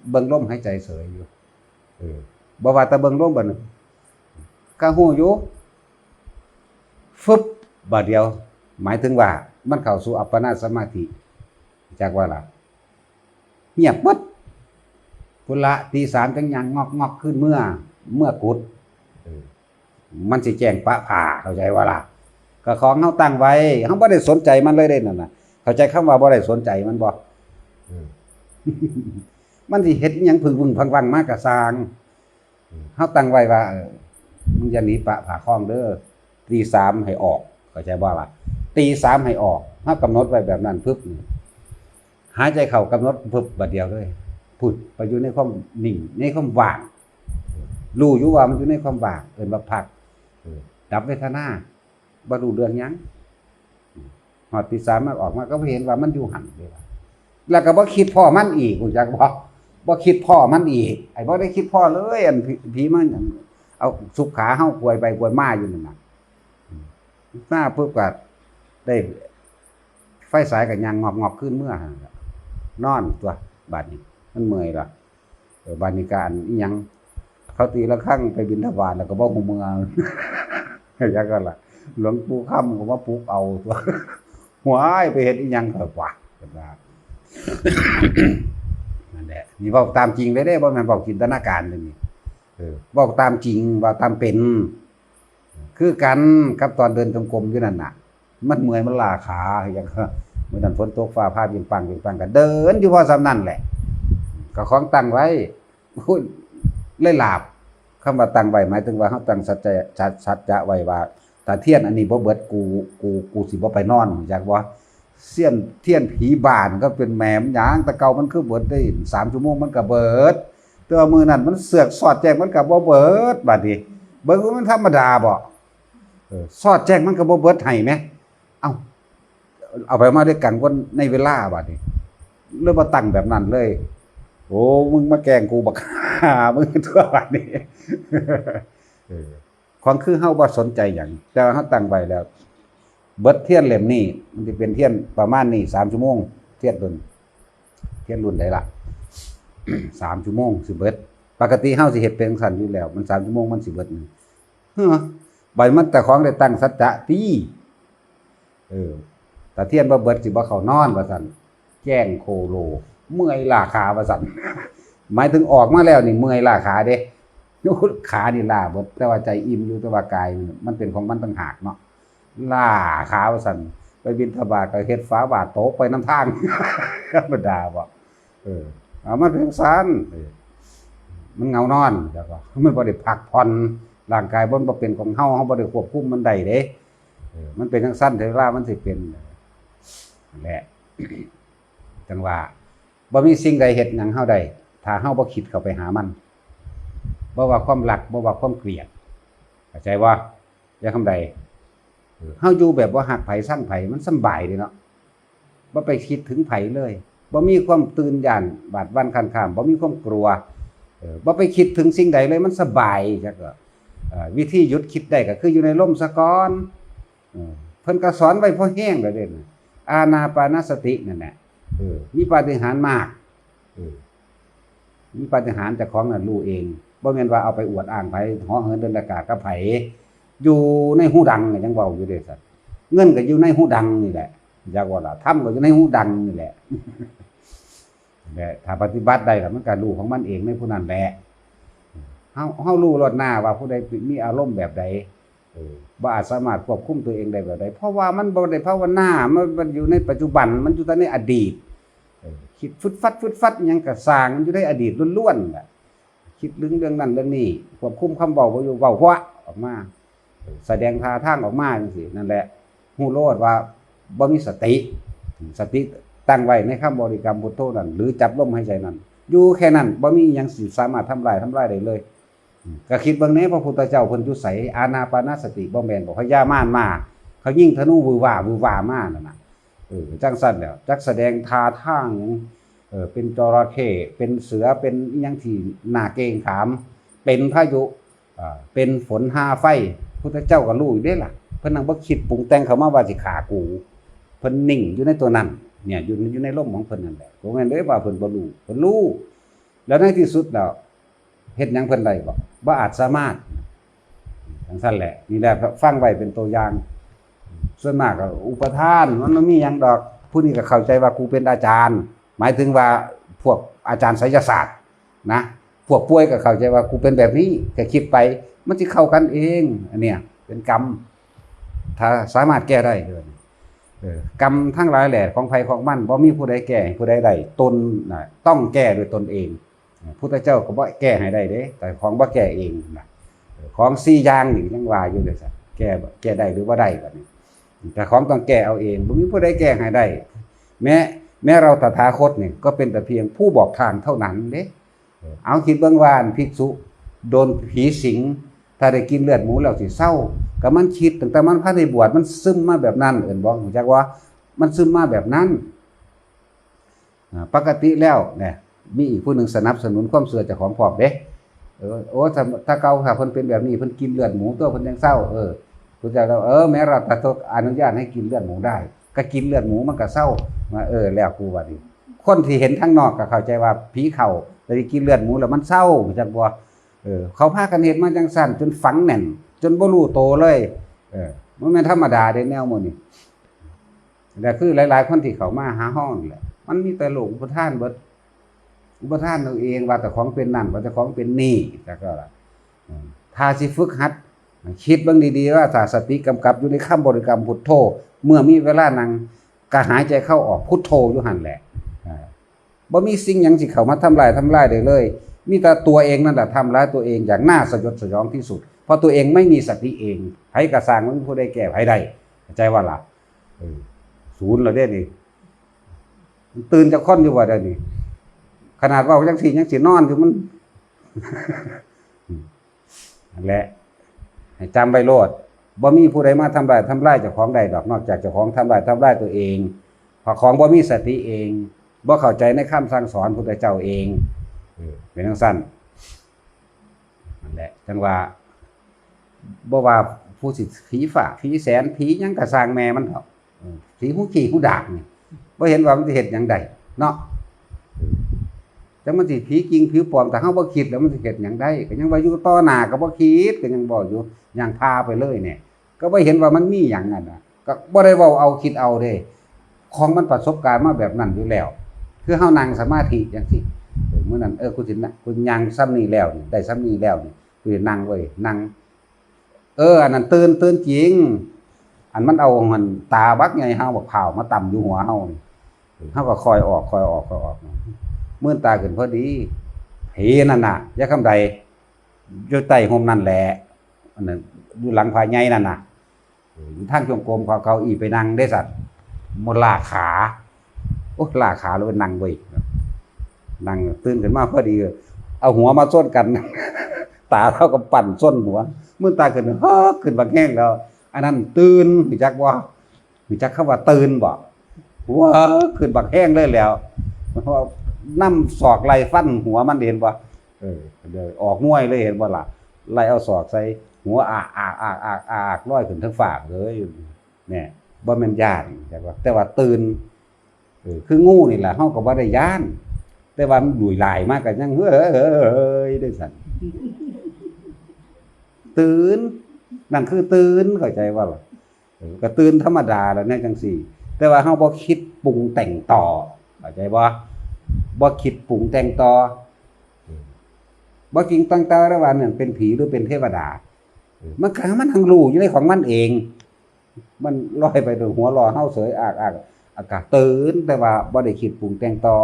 เบิ่งลมหายใจเสยอยู่ เออ บ่ว่าแต่เบิ่งลมบัดนี้ ก็ฮู้อยู่ ฟึบ บาดเดียว หมายถึงว่ามันเข้าสู่อัปปนาสมาธิ จักว่าล่ะ เงียบปึ๊ด พุ้นละ ตีสามจั่งย่างงอกๆขึ้นเมือ เมือกุด เออ มันสิแจ้งปะผ่า เข้าใจบ่ล่ะ ก็ของเฮาตั้งไว้ เฮาบ่ได้สนใจมันเลยเด้นั่นน่ะ เข้าใจคำว่าบ่ได้สนใจมันบ่ เออ มันสิเฮ็ดอิหยังผึ่งๆพังๆมาก็ซ่าง เฮาตั้งไว้ว่า เออ มึงอย่าหนีปะผ่าคลองเด้อ ตีสามให้ออก เข้าใจบ่ล่ะ ตีสามให้ออก เฮากำหนดไว้แบบนั้นปึ๊บนี่ หายใจเข้ากำหนดปึ๊บ บัดเดียวเลย พุ้น ไปอยู่ในความนิ่ง ในความว่าง รู้อยู่ว่ามันอยู่ในความว่าง เอิ้นว่าพัก เออ ดับเวทนา บ่รู้เรื่องหยัง ฮอดตีสามมันออกมาก็บ่เห็นว่ามันอยู่หั่นเด้ แล้วก็บ่คิดพ้อมันอีก ฮู้จักบ่ บ่คิดพ้อมันอีก ไอ้บ่ได้คิดพ้อเลย อันผี ผีมันเอาสุกขาเฮาขวยไปขวยมาอยู่นั่นน่ะ มาปุ๊บก็ได้ไฟฉายก็ย่างงอบๆคืนเมือหั่นล่ะ นอนตั๊ว บาดนี้มันเมื่อยล่ะ เออ บาดนี้ก็อันอิหยัง เขาตีระฆังไปบิณฑบาตแล้วก็บ่ฮู้เมือ จักซั่นล่ะ หลวงปู่คำก็มาปลุกเอาตั๊ว หวย ไปเฮ็ดอิหยังข้อยว่า เพิ่นว่า นั่นแหละ นี่เว้าตามจริงเลยเด้ บ่แม่นเว้าจินตนาการเด้นี่ เออ เว้าตามจริง เว้าตามเป็น คือกันกับตอนเดินจงกรมอยู่นั่นน่ะ มันเมื่อยมันล้าขา อย่าง มื้อนั้นฝนตกฟ้าผ่าเปรียงปังเปรียงปัง ก็เดินอยู่พอส่ำนั้นแหละ ก็ของตั้งไว้ โอ้ย เลยหลาบ คำว่าตั้งไว้ หมายถึงว่าเฮาตั้งสัจจะ สัจ สัจจะไว้ว่า ถ้าเทียนอันนี้บ่เบิด กู กู กูสิบ่ไปนอน ฮู้จักบ่ เสี้ยนเทียนผีบ้านก็เป็นแหมมันหยัง แต่เก่ามันคือเบิดได้สามชั่วโมงมันก็เบิด แต่ว่ามื้อนั้นมันเสือกสอดแจ้งมันก็บ่เบิด บาดนี้ เบิ่งว่ามันธรรมดาบ่ เออ สอดแจ้งมันก็บ่เบิดให้แหม เอ้า เอาไปมาด้วยกันว่าในเวลา บาดนี้ เลยบ่ตั้งแบบนั้นเลย โอ้ มึงมาแกล้งกูบักห่า มึงตั๊ว บาดนี้ เออ ของคือเฮาบ่สนใจหยัง แต่ว่าเฮาตั้งไว้แล้ว เบิดเทียนเล่มนี้ มันสิเป็นเทียนประมาณนี้ สามชั่วโมง เทียนรุ่น เทียนรุ่นใดล่ะ สามชั่วโมงสิเบิด ปกติเฮาสิเฮ็ดเป็นจั่งซั้นอยู่แล้ว มันสามชั่วโมงมันสิเบิดนี่ เฮ้อ บัดมันแต่ของได้ตั้งสัจจะติ เออ ถ้าเทียนบ่เบิดสิบ่เข้านอน ว่าซั่น แจ้งโคโล เมื่อยล้าขา ว่าซั่น หมายถึงออกมาแล้วนี่เมื่อยล้าขาเด้ ขานี่ล้าเบิด แต่ว่าใจอิ่มอยู่ แต่ว่ากายมันเป็นของมันต่างหากเนาะ ล้าขา ว่าซั่น ไปบิณฑบาตก็เฮ็ดฝาบาตรตกไปนำทาง ธรรมดาบ่ เออ เอามันเป็นจั่งซั้น เออ มันเหงานอน แล้วก็มันบ่ได้พักผ่อน ร่างกายมันบ่เป็นของเฮา เฮาบ่ได้ควบคุมมันได้เด้ เออ มันเป็นจั่งซั้น เวลามันสิเป็น นั่นแหละ จั่งว่า บ่มีสิ่งใดเฮ็ดหยังเฮาได้ ถ้าเฮาบ่คิดเข้าไปหามัน บ่ว่าความรัก บ่ว่าความเกลียด เข้าใจบ่ อย่างคำใด เออ เฮาอยู่แบบบ่ฮักไผชังไผ มันสำบายเด้เนาะ บ่ไปคิดถึงไผเลย บ่มีความตื่นย้านหวาดหวั่นคลานคลาม บ่มีความกลัว เออ บ่ไปคิดถึงสิ่งใดเลย มันสบาย จักก็ เอ่อ วิธีหยุดคิดได้ก็คืออยู่ในลมซะก่อน เออ เพิ่นก็สอนไว้พอแฮงแล้วเด้ อานาปานสตินั่นแหละ เออ มีปาฏิหาริย์มาก เออ มีปาฏิหาริย์เจ้าของน่ะรู้เอง บ่แม่นว่าเอาไปอวดอ้างไผ เหาะเหินเดินอากาศกับไผ อยู่ในฮูดังก็ยังเว้าอยู่เด้ซั่น เงินก็อยู่ในฮูดังนี่แหละ อยากว่าล่ะ ธรรมก็อยู่ในฮูดังนี่แหละ และถ้าปฏิบัติได้แล้วมันก็รู้ของมันเองในผู้นั้นแหละ เฮา เฮารู้โลดหน้าว่าผู้ใดมีอารมณ์แบบใด เออ บ่อาจสามารถควบคุมตัวเองได้แบบใด เพราะว่ามันบ่ได้ภาวนา มัน มันอยู่ในปัจจุบัน มันอยู่แต่ในอดีต เออ คิดฟึดฟัดฟึดฟัดอิหยังก็ซ่าง มันอยู่ในอดีตล้วนๆแหละ คิดเรื่อง เรื่องนั้นเรื่องนี้ ควบคุมคำเว้าบ่อยู่ เว้าหัวออกมา แสดงท่าทางออกมาจังซี่ นั่นแหละ ฮู้โลดว่าบ่มีสติ สติตั้งไว้ในคำบริกรรมพุทโธนั่น หรือจับลมหายใจนั่น อยู่แค่นั้น บ่มีอิหยังสิสามารถทำลาย ทำลายได้เลย อืม ก็คิดเบิ่งแหน่ พระพุทธเจ้าเพิ่นอยู่ไส อานาปานสติบ่แม่นบ่ พญามารมา เขายิงธนูวือวา วือวามานั่นน่ะ เออ จังซั่นแหล้ว จักแสดงท่าทางหยัง เออ เป็นจระเข้ เป็นเสือ เป็นอิหยังที่น่าเกรงขาม เป็นพายุ อ่า เป็นฝนฮาไฟ พุทธเจ้าก็รู้อยู่เด้ล่ะ เพิ่นนั่งบ่คิดปรุงแต่งเข้ามาว่าสิฆ่ากู เพิ่นนิ่งอยู่ในตัวนั้น เนี่ย อยู่ อยู่ในลมของเพิ่นนั่นแหละ บ่แม่นเด้ว่าเพิ่นบ่รู้ เพิ่นรู้ แล้วในที่สุดแล้ว เฮ็ดหยังเพิ่นได้บ่ บ่อาจสามารถ จังซั่นแหละ นี่แหละ ฟังไว้เป็นตัวอย่าง ส่วนมากก็อุปทาน มันบ่มีหยังดอก ผู้นี้ก็เข้าใจว่ากูเป็นอาจารย์ หมายถึงว่าพวกอาจารย์ไสยศาสตร์นะ พวกป่วยก็เข้าใจว่ากูเป็นแบบนี้ ก็คิดไป มันสิเข้ากันเอง อันเนี้ย เป็นกรรม ถ้าสามารถแก้ได้ เออ กรรมทั้งหลายแหละ ของไผของมัน บ่มีผู้ใดแก้ให้ผู้ใดได้ ตนน่ะ ต้องแก้ด้วยตนเอง พุทธเจ้าก็บ่แก้ให้ได้เด้ แต่ของบ่แก้เองน่ะ ของสี่อย่างนี่ยังว่าอยู่เลยซะ แก้ แก้ได้หรือบ่ได้บัดนี้ แต่ของต้องแก้เอาเอง บ่มีผู้ใดแก้ให้ได้ แม้ แม้เราตถาคตนี่ก็เป็นแต่เพียงผู้บอกทางเท่านั้นเด้ เอาคิดเบิ่งว่าอันภิกษุโดนผีสิง ถ้าได้กินเลือดหมูแล้วสิเซา ก็มันคิดตั้งแต่มันพันได้บวช มันซึมมาแบบนั้น เอิ้นบ่ รู้จักว่ามันซึมมาแบบนั้น อ่า ปกติแล้วเนี่ย มีอีกผู้หนึ่งสนับสนุนความเชื่อเจ้าของพร้อมเด้ เออ โอ้ ถ้า ถ้าเก่า ถ้าเพิ่นเป็นแบบนี้ เพิ่นกินเลือดหมูตัว เพิ่นยังเซา เออ พุทธเจ้าแล้ว เออ แม้เราตถาคตอนุญาตให้กินเลือดหมูได้ ก็กินเลือดหมูมันก็เซา ว่า เออ แล้วกูว่านี่ คนที่เห็นทางนอกก็เข้าใจว่าผีเข้า แต่ที่กินเลือดหมูแล้วมันเซา จักบ่ เออ เขาพากันเฮ็ดมาจังซั่น จนฝังแน่น จนบ่รู้โตเลย เออ มันแม่นธรรมดาเด้แนวหมู่นี้ แต่คือหลายๆคนที่เข้ามาหาเฮานี่แหละ มันมีแต่โรคอุปทานเบิด อุปทานเอาเองว่าเจ้าของเป็นนั่น ว่าเจ้าของเป็นนี่ แล้วก็ อืม ถ้าสิฝึกหัด คิดเบิ่งดีๆว่าถ้าสติกำกับอยู่ในคำบริกรรมพุทโธ เมื่อมีเวลานั่ง ก็หายใจเข้าออกพุทโธอยู่หั่นแหละ อ่า บ่มีสิ่งหยังสิเข้ามาทำลาย ทำลายได้เลย มีแต่ตัวเองนั่นแหละทำร้ายตัวเองอย่างน่าสยดสยองที่สุด เพราะตัวเองไม่มีสติเอง ไผก็ซ่าง บ่มีผู้ใดแก้ไผได้ เข้าใจว่าล่ะ เออ ศูนย์แล้วเด้นี่ มันตื่นจากคนอยู่ว่าเดี๋ยวนี้ ขนาดเว้าจังซี่ยังสินอนอยู่ มัน นั่นแหละ ให้จำไว้โลด บ่มีผู้ใดมาทำลาย ทำลายเจ้าของได้ดอก นอกจากเจ้าของทำลาย ทำลายตัวเอง เพราะของบ่มีสติเอง บ่เข้าใจในคำสั่งสอนพุทธเจ้าเอง เออ เป็นจังซั่น นั่นแหละ จังว่า บ่ว่าผู้สิผีฟ้า ผีแสน ผีหยังก็ซ่างแม่มันเถาะ เออ ผีหูขี้หูดากนี่ บ่เห็นว่ามันสิเฮ็ดหยังได้เนาะ จังมันสิผีจริงผีปลอม ถ้าเฮาบ่คิดแล้วมันสิเฮ็ดหยังได้ ก็ยังว่าอยู่ต่อหน้าก็บ่คิด ก็ยังเว้าอยู่ ย่างผ่าไปเลยเนี่ย ก็บ่เห็นว่ามันมีหยังนั่นน่ะ ก็บ่ได้เว้าเอาคิดเอาเด้ ของมันประสบการณ์มาแบบนั้นอยู่แล้ว คือเฮานั่งสมาธิจังซี่ เออ มื้อนั้น เออ กูสินะ กูย่างส่ำนี้แล้วนี่ ได้ส่ำนี้แล้วนี่ กูสินั่งเว้ย นั่ง เออ อันนั้นตื่น ตื่นจริง อันมันเอาหั่นตาบักใหญ่เฮาบักพร้าวมาตำอยู่หัวเฮานี่ เฮาก็ค่อยออก ค่อยออก ค่อยออก มื่นตาขึ้นพอดี ผีนั่นน่ะ ยายคำใด อยู่ใต้ร่มนั่นแหละ อันนั้น อยู่หลังพระใหญ่นั่นน่ะ เออ อยู่ทางจงกรม เขา เก้าอี้ไปนั่งเด้สัตว์ มันล้าขา โอ้ย ล้าขาแล้วไปนั่งเว้ย นั่งตื่นขึ้นมาพอดี เอาหัวมาชนกัน ตาเท่ากับปั่นชนหัว มื่นตาขึ้น เฮ้อ ขึ้นบักแฮงแล้ว อันนั้นตื่น รู้จักบ่ รู้จักคำว่าตื่นบ่ หัวขึ้นบักแฮงเลยแล้ว นำศอกไล่ฟันหัวมัน เห็นบ่ เออ เดี๋ยวออกมวยเลย เห็นบ่ล่ะ ไล่เอาศอกใส่หัว อาก อาก อาก อาก อาก ลอยขึ้นเทิงฟ้าเลย เนี่ย บ่แม่นย้าน แต่ว่า แต่ว่าตื่น เออ คืองูนี่แหละ เฮาก็บ่ได้ย้าน แต่ว่ามันดุยหลายมากก็ยัง เฮ้ย ได้สั่น ตื่น นั่นคือตื่น เข้าใจบ่ล่ะ เออ ก็ตื่นธรรมดาแล้วเนี่ยจังซี่ แต่ว่าเฮาบ่คิดปรุงแต่งต่อ เข้าใจบ่ บ่คิดปรุงแต่งต่อ อืม บ่คิดแต่งต่อแล้วว่านั่นเป็นผีหรือเป็นเทวดา อืม มันก็มันทั้งรู้อยู่ในของมันเอง มันลอยไปโดยหัวเร้อเฮาเสย อากอากอากาศตื่น แต่ว่าบ่ได้คิดปรุงแต่งต่อ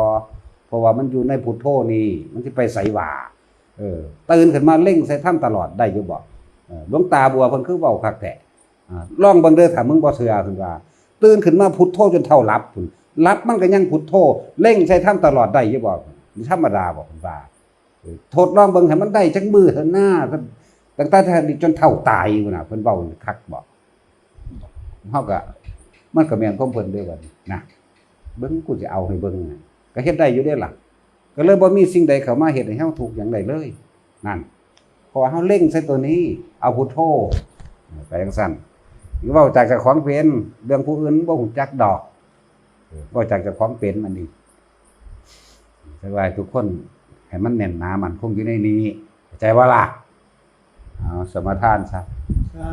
เพราะว่ามันอยู่ในพุทโธนี่ มันสิไปไสว่า เออ ตื่นขึ้นมาเล็งใส่ธรรมตลอดได้อยู่บ่ เออ หลวงตาบัวเพิ่นคือเว้าคักแท้ อ่า ลองเบิ่งเด้อ ถ้ามึงบ่เชื่อ เพิ่นว่า ตื่นขึ้นมาพุทโธจนเท่าหลับพุ้น หลับมันก็ยังพุทโธ เล็งใส่ธรรมตลอดได้อยู่บ่ ธรรมดาบ่ เพิ่นว่า เออ ทดลองเบิ่งให้มันได้จักมื้อเถอะนะ ตั้งแต่จนเฒ่าตายพุ้นน่ะ เพิ่นเว้าคักบ่ เฮาก็ มันก็แม่นของเพิ่นเด้บัดนี้นะ เบิ่ง กูสิเอาให้เบิ่งนะ ก็เฮ็ดได้อยู่เด้ล่ะ ก็เลยบ่มีสิ่งใดเข้ามาเฮ็ดให้เฮาทุกข์หยังได้เลย นั่น เพราะว่าเฮาเล็งใส่ตัวนี้ เอาพุทโธ ไปจั่งซั้น เว้าจากเจ้าของเป็น เรื่องผู้อื่นบ่ฮู้จักดอก เว้าจากเจ้าของเป็น อันนี้ แต่ว่าให้ทุกคนให้มันแน่นหนามั่นคงอยู่ในนี้ เข้าใจบ่ล่ะ เอาสมาทานซะ สา